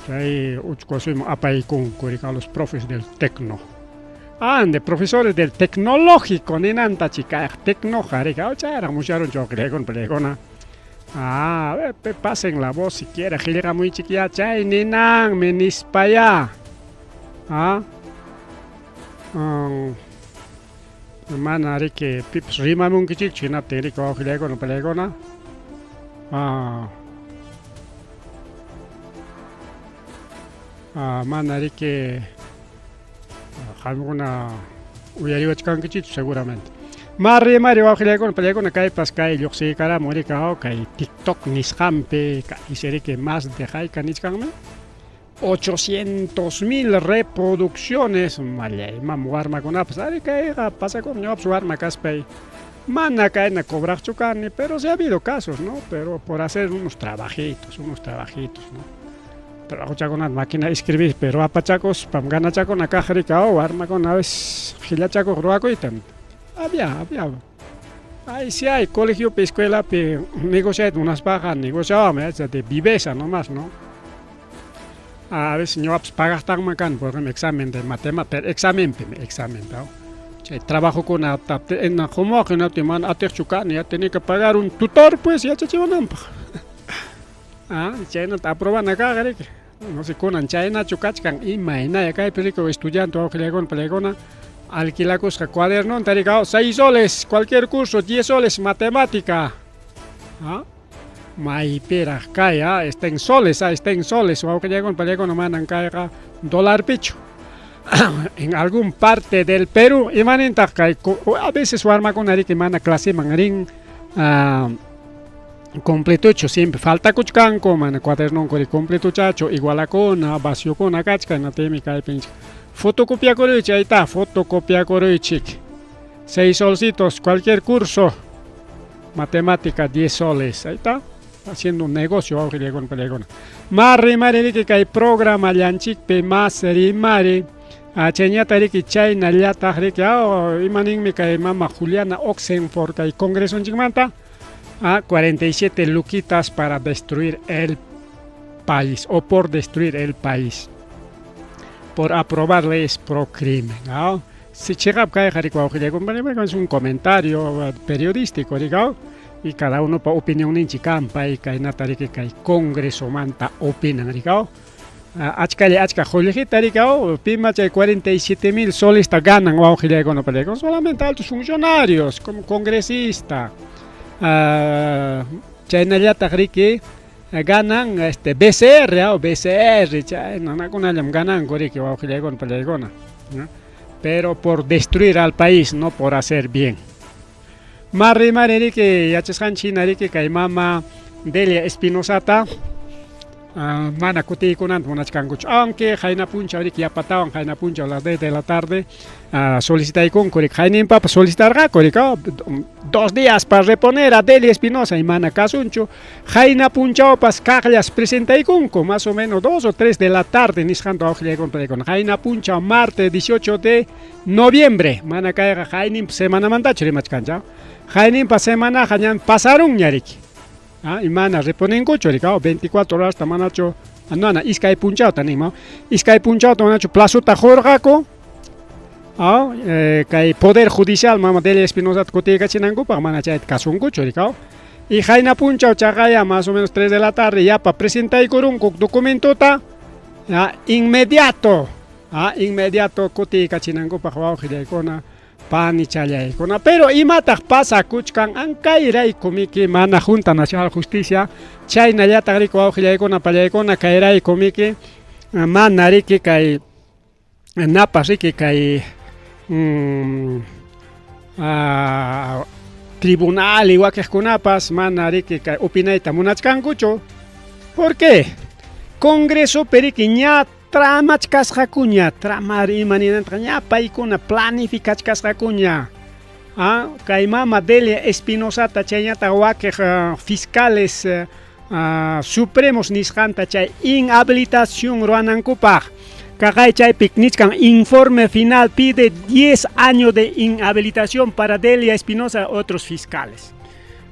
Chay uchkuasuyman apaykunku rikao los profes del tecno. Ande, profesores del tecnológico, ninanta chikayaq tecnoja rikao, chayraq musyarunchu wawqillaykuna, pallaykuna. Ah, pasen la voz si quiere, qillqamuychik ya chay ninanmi nispayá. Ah, mana riki pipas rimamunkichikchu hinaptin riki wawqillaykuna, pallaykuna. Ah, ah, mana riki qamkuna uyariwachkankichikchu seguramente. Mari mari wawqillaykuna, pallaykuna kaypas kay lluqsiykaramun riki kay TikTok nisqanpi kay riki más de hayka nichkanmi 800,000 reproducciones mallaymam warmakunapas ari kayqa pasakun ñuqapas warma kaspay mana kayna cobraqchu kani, pero sí ha habido casos, ¿no? Pero por hacer unos trabajitos, ¿no? Trabajochakunata máquina escribir, pero apachakuspam ganachakuna kaq riki warmakuna a veces qillachakuq ruwakuyta. Había, había. Ay, sí hay, colegiopi, escuelapi negociayta munaspaqa negociábamos, de viveza nomás, ¿no? A veces ñuqapas pagaqtaqman kani, por ejemplo, examen de matemática, pero examenpi, examen, ¿no? Chay trabajokuna humuwaq hinaptin mana atiqchu kani, ya tenía que pagar un tutor, pues, yachachiwananpaq. Ah, chaynata aprobana kaq riki. No sé, kunan chaynachu kachkan imaynaya kaypi riki estudiante wawqillaykuna, pallaykuna alquilakusqa cuadernonta riki 6 soles cualquier curso, 10 soles matemática. Ah, maypiraq kay, está en soles, está en soles, wawqillaykuna, pallaykuna manan kayqa dolarpichu. En algún parte del Perú, imanintaq kay a veces warmakuna riki mana claseman rin completochu, siempre faltakuchkanku, mana cuadernonku riki completochachu, igualakuna, vaciokuna kachkan, hinaptinmi kaypi fotocopiakuruychik, ahí está, fotocopiakuruychik. 6 solcitos, cualquier curso, matemática 10 soles, ahí está, haciendo un negocio, wawqillaykuna, pallaykuna. Mari mari riki kay programa llanchikpi mas rimari, chayñata riki chaynallataq riki, imaninmi kay mama Juliana Oxenford kay congresonchikmanta, 47 luquitas para destruir el país, o por destruir el país, por aprobar leyes pro crimen, ¿no? Si chiqap kayqa riki wawqillaykuna, es un comentario periodístico, digamos, y cada uno pa opinión ninchik kan, pay kaynata riki kay congresomanta opinan, digamos. Achkalla achka qullqita riki, pima chay 47,000 soles ganan wawqillaykuna, pallaykuna, solamente altos funcionarios como congresista. Chaynallataq riki ganan este BCR, o BCR, chaynakunallam gananku riki wawqillaykuna, pallaykuna, ¿no? Pero por destruir al país, no por hacer bien. Mari mari riki yachasqanchik hina riki kay mama Delia Espinosata mana kutiykunanta munachkankuchu, aunque qayna punchaw riki yapatawan qayna punchaw a las 10 de la tarde solicitaykunku riki, qayninpapas solicitarqaku riki, 2 días para reponer a Delia Espinosa y mana kasunchu, qayna punchawpas kaqllas presentaykunku, más o menos 2 o 3 de la tarde nisqanta wawqillaykuna, qayna punchaw martes 18 de noviembre, mana kayqa qayninpa semanamantachu rimachkanchik, qayninpa semanaqa ñan pasarunña riki. Y mana reponenkuchu riki, 24 horas manachu, no, no, iskay punchawta nima, iskay punchawta manachu plazota qurqaku, kay Poder Judicial mama Delia Espinosata kutiykachinankupaq mana chayta kasunkuchu riki, y qayna punchaw chaqaya más o menos 3 de la tarde yapa presentaykurunku documentota, inmediato, inmediato kutiykachinankupaq wawqillaykuna, panichallaykuna. Pero imataq pasakuchkan ankayrayku miki mana Junta Nacional Justicia chaynallataq riki wawqillaykuna, pallaykuna kayrayku miki mana riki kay napas riki kay tribunal y wakiqkunapas mana riki kay opinayta munachkankuchu. ¿Por qué? Congreso riki ña tramachkasqakuña, tramar ima ninantaqa ña paykuna planificachkasqakuña. Kay mama Delia Espinosata chaynataq wakiq fiscales Supremos nisqanta chay inhabilitación ruwanankupaq. Kaqay chaypi nichkan informe final pide 10 años de inhabilitación para Delia Espinosa y otros fiscales.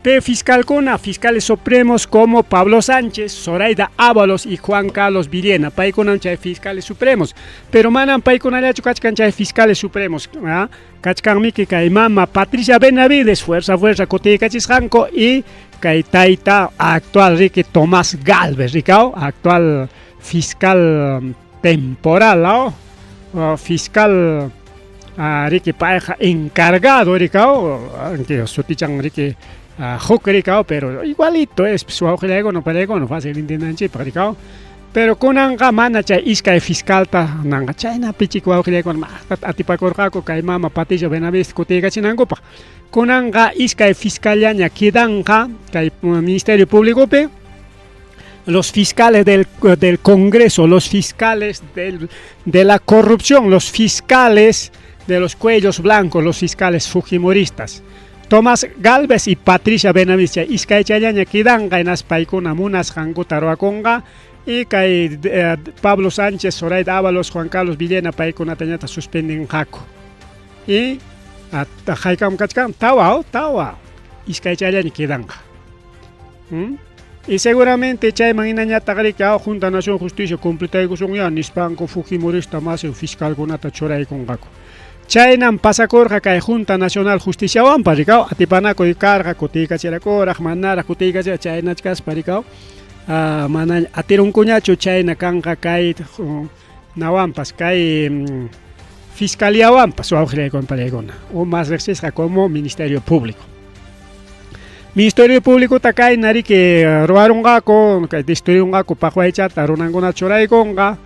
P fiscalkuna, fiscales supremos como Pablo Sánchez, Zoraida Ábalos y Juan Carlos Villena. Paykunam chay fiscales supremos. Pero manam paykunallachu kachkan chay fiscales supremos. Kachkanmiki kay mama Patricia Benavides, fuerza fuerza kutiykachisqanku y kay tayta actual riki Tomás Galvez, rikao, actual fiscal temporal, ¿no? Fiscal riki payqa encargado rikao, sutichan riki huk rikao, pero igualito es wawqillaykuna palaykuna fácil entiendanchikpaq rikao. Pero kunanqa mana chay iskay fiscalta nanqa chaynapi chik wawqillaykuna maqtata atipakurqaku kay mama Patricia Benavides kutiykachinankupaq. Kunanqa iskay fiscallaña quedanqa kay Ministerio Públicopi, los fiscales del Congreso, los fiscales de la corrupción, los fiscales de los cuellos blancos, los fiscales fujimoristas. Tomás Galvez y Patricia Benavides, iskay chayllaña quedanqa hinaspa paykuna munasqankuta ruwakunqa y kay Pablo Sánchez, Zoraida Ábalos, Juan Carlos Villena paykunatañataq suspendenqaku. Y haykam kachkan tawa, tawa iskay chayllaña quedanqa. Y seguramente chayman hinañataq riki Junta Nación Justicia completaykusunya nispanku fujimorista masi fiscalkunata churaykunqaku. Chaynam pasakurqa kay Junta Nacional Justiciawanpas rikaw, atipanakuy karqa kutiykachirakuraq manaraq kutiykachira chaynachkaspa rikaw, mana atirunkuñachu chayna kanqa kay nawanpas kay fiscaliawanpas wawqillaykuna palaykuna o más riqsisqa como Ministerio Público. Ministerio Público ta kayna riki ruwarunqaku, kay destruirunqaku paqwaychata runankuna churaykunqa,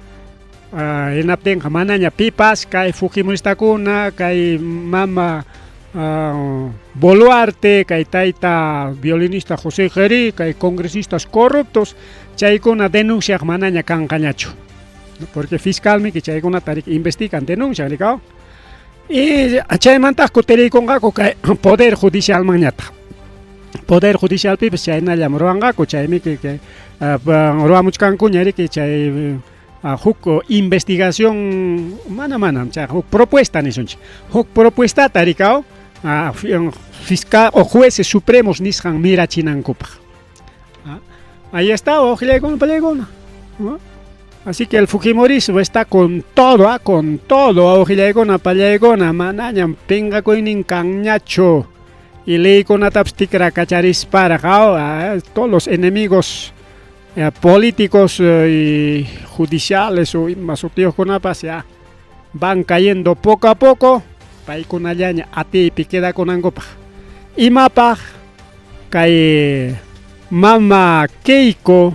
hinaptinqa manaña pipas kay fujimoristakuna, kay mama Boluarte, kay tayta violinista José Jerí, kay congresistas corruptos, chaykuna denunciaq manaña kanqañachu. Porque fiscalmi chaykunata riki investigan, denuncian, rikaw. Y chaymantaq kutiriykunqaku kay Poder Judicialmanñataq. Poder Judicialpipas chaynallam ruwanqaku, chaymi kay ruwamuchkankuña riki chay huk investigación, mana manam, chay huk propuesta nisunchik. Huk propuestata rikaw, fiscal o jueces supremos nisqan mirachinankupaq. Ahí está, wawqillaykuna palaykuna. Así que el fujimorismo está con todo, con todo, wawqillaykuna palaykuna, manañam pinqakuynin kanñachu. Y leykunatapas tikrakacharisparaq, todos los enemigos políticos y judiciales o ima sutiyuqkunapas ya van cayendo poco a poco, paykunallaña atiypi quedakunankupaq. Imapaq kay mama Keiko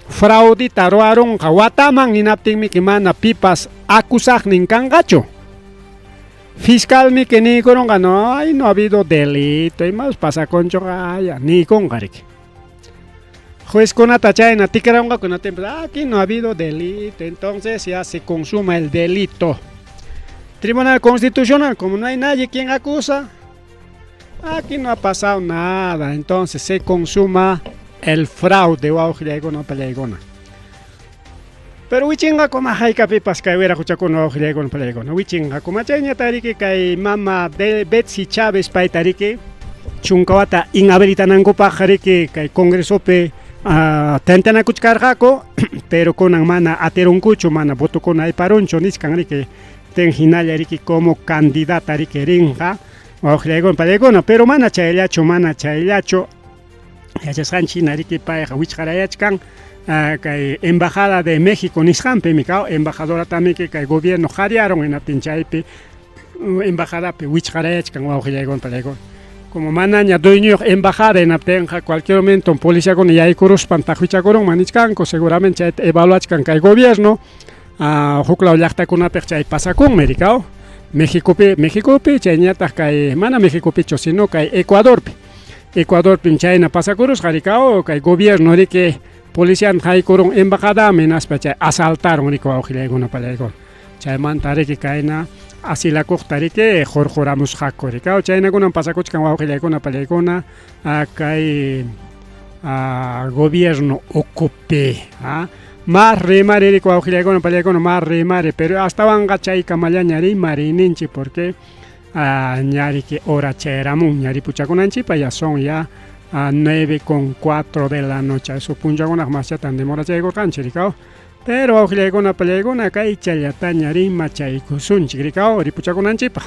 fraudita ruwarunqa wataman hinaptinmi mana pipas acusaqnin kanqachu. Fiscalmi que niykurunqa no, ay, no ha habido delito, imapas pasakunchuqa ya niykunqa riki. Juezkunata chayna tikrarunqaku hinaptinpas aquí no ha habido delito, entonces ya se consuma el delito. Tribunal Constitucional, como no hay nadie quien acusa, aquí no ha pasado nada, entonces se consuma el fraude wawqillaykuna palaykuna. Pero wichinqaku ma haykapipas kay wiraquchakuna wawqillaykuna palaykuna, wichinqaku ma chayñata riki kay mama de Betsy Chávez payta riki chunka wata inhabilitanankupaq riki kay Congresopi tantanakuchkarqaku, pero kunan mana atirunkuchu, mana votokuna ayparunchu nichkan riki ten hinalla riki como candidata riki rinqa wawqillaykuna palaykuna, pero mana chayllachu, mana chayllachu yachasqanchik hina riki payqa wichqarayachkan kay Embajada de México nisqanpimi kaw, embajadoratami kay gobierno qariarun hinaptin chaypi embajadapi wichqarayachkan wawqillaykuna palaykuna. Como manaña dueño embajada hinaptinqa cualquier momento policiakuna yaykuruspan taqwichakurunman nichkanku, seguramente chayta evaluachkan kay gobierno, huklaw llaqtakunapiq chay pasakunmi rikaw. Mexicopi, Mexicopi chayñataq kay mana Mexicopichu sino kay Ecuadorpi. Ecuadorpim chayna pasakurusqa rikaw, kay gobierno riki polician haykurun embajadaman hinaspa chay asaltaron riki wawqillaykuna palaykuna. Chaymanta riki kayna asilakuqta riki hurquramusqaku rikaw, chaynakunam pasakuchkan wawqillaykuna palaykuna kay Gobierno ukupi. Mas rimari wawqillaykuna pallaykuna mas rimari, pero astawanqa chaykamallaña rimariyninchik porque ñariki hora chayaramun ña ripuchakunanchikpa, ya son ya a 9:04 de la noche. Eso punchakunaq maschatan demorachaykurqanchik rikaw. Pero wawqillaykuna pallaykuna kay chayllataña rimachaykusunchik rikaw ripuchakunanchikpaq.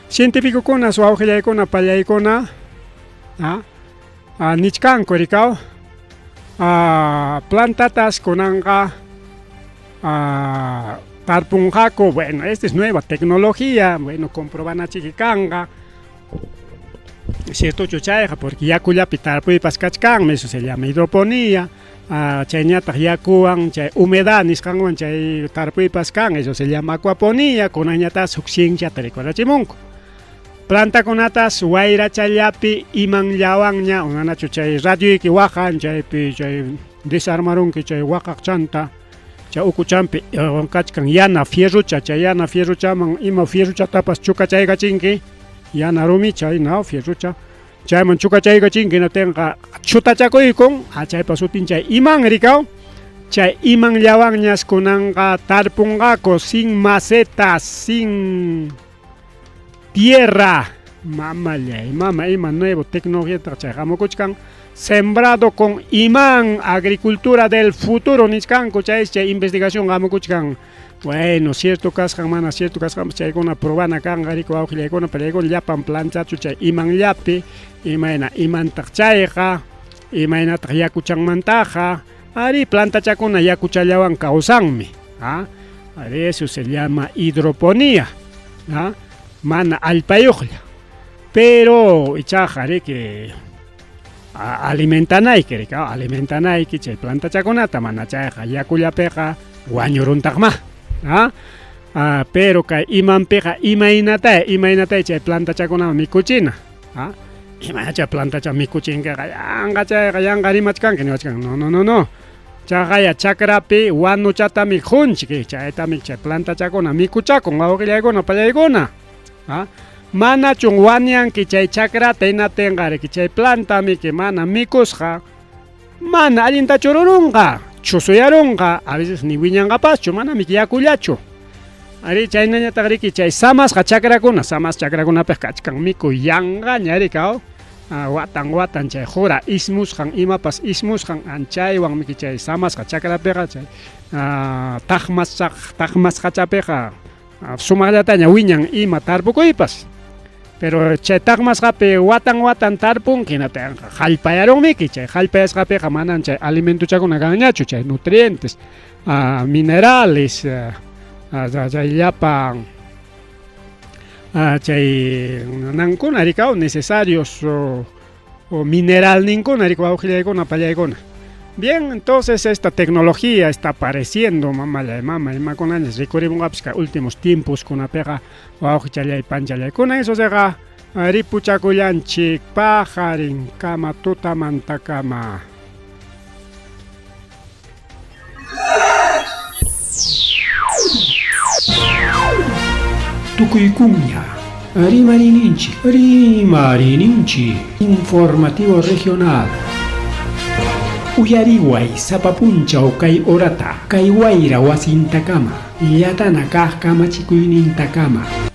Cientificokuna wawqillaykuna pallaykuna nichkanku rikaw plantatas kunanqa tarpunqaku. Bueno, esta es nueva tecnología, bueno, comprobanachik kanqa ciertochu chayqa, porque yakullapi tarpuypas kachkanmi, eso se llama hidroponía. Chayñataq yakuwan chay humedad nisqanwan chay tarpuypas kan, eso se llama acuaponía. Kunanñataq huk cienciata rikurachimunku. Plantakunatas wayrachallapi imanllawanña, unanachu chay radioyki waqan chaypi chay desarmarunki chay waqaqchanta, chay ukuchampi kachkan yana fierrucha, chay yana fierruchaman ima fierruchatapas chukachaykachinki, yana rumicha, no, fierrucha, chayman chukachaykachinki hinaptinqa chutachakuykun, chaypa sutin chay iman rikaw, chay imanllawanñas kunanqa tarpunqaku sin macetas, sin tierra. Mamallay, mama, ima nuevo tecnología chay hamukuchkan, sembrado con imán, agricultura del futuro nichkanku, chay chay investigación hamukuchkan. Bueno, cierto kasqan, mana cierto kasqan, chaykuna probana kanqa riku wawqillaykuna pallaykuna llapan planchachu chay imanllapi, imayna imantaq chayqa, imaynataq yakuchanmantaqa, ari plantachakuna yakuchallawan kawsanmi, Ari eso se llama hidroponía, Mana allpayuqlla. Pero ichaqa riki alimentanayki riki, alimentanayki chay plantachakunata, mana chayqa yakullapiqa wañuruntaqma. Pero kay imanpiqa imaynatay, imaynatay chay plantachakunaman mikuchina. Imayna chay plantacha mikuchinkiqa yanqa chayqa yanqa rimachkanki niwachkan. No, no, no, no. Chaqaya chakrapi wanuchatami qunchik, chaytami chay plantachakuna mikuchakun wawqillaykuna pallaykuna. Manachun wanianki chay chakrata hinatinqa riki chay plantamiki mana mikusqa, mana allintachu rurunqa, chusuyarunqa, a veces ni wiñanqapaschu, mana miki yakullachu. Ari chaynañataq riki chay samasqa chakrakuna, samas chakrakunapiq kachkan mikuy yanqaña rikaw, watan watan chay qura ismusqan, imapas ismusqan, anchaywan miki chay samasqa chakrapiqa chay taqmasqachapiqa sumaqllataña wiñan ima tarpukuypas. Pero chay taqmasqapi watan watan tarpunki hinaptinqa hallpayarunmiki, chay hallpayasqapiqa manan chay alimentochakuna kanñachu, chay nutrientes, minerales, chay llapan chay nankuna rikaw necesarios o mineralninkuna rikaw wawqillaykuna pallaykuna. Bien, entonces esta tecnología está apareciendo, mamallay, mama, imakunañas rikurimunqapis kay últimos tiempos kunapiqa wawqichallay panchallaykuna, eso seqa ripuchakullanchik paqarinkama tutamantakama. Tukuykuña Rimarininchik, Rimarininchik, Informativo Regional. Uyariway sapa punchaw kay horata, kay wayra wasintakama, llatana kaq kamachikuynintakama.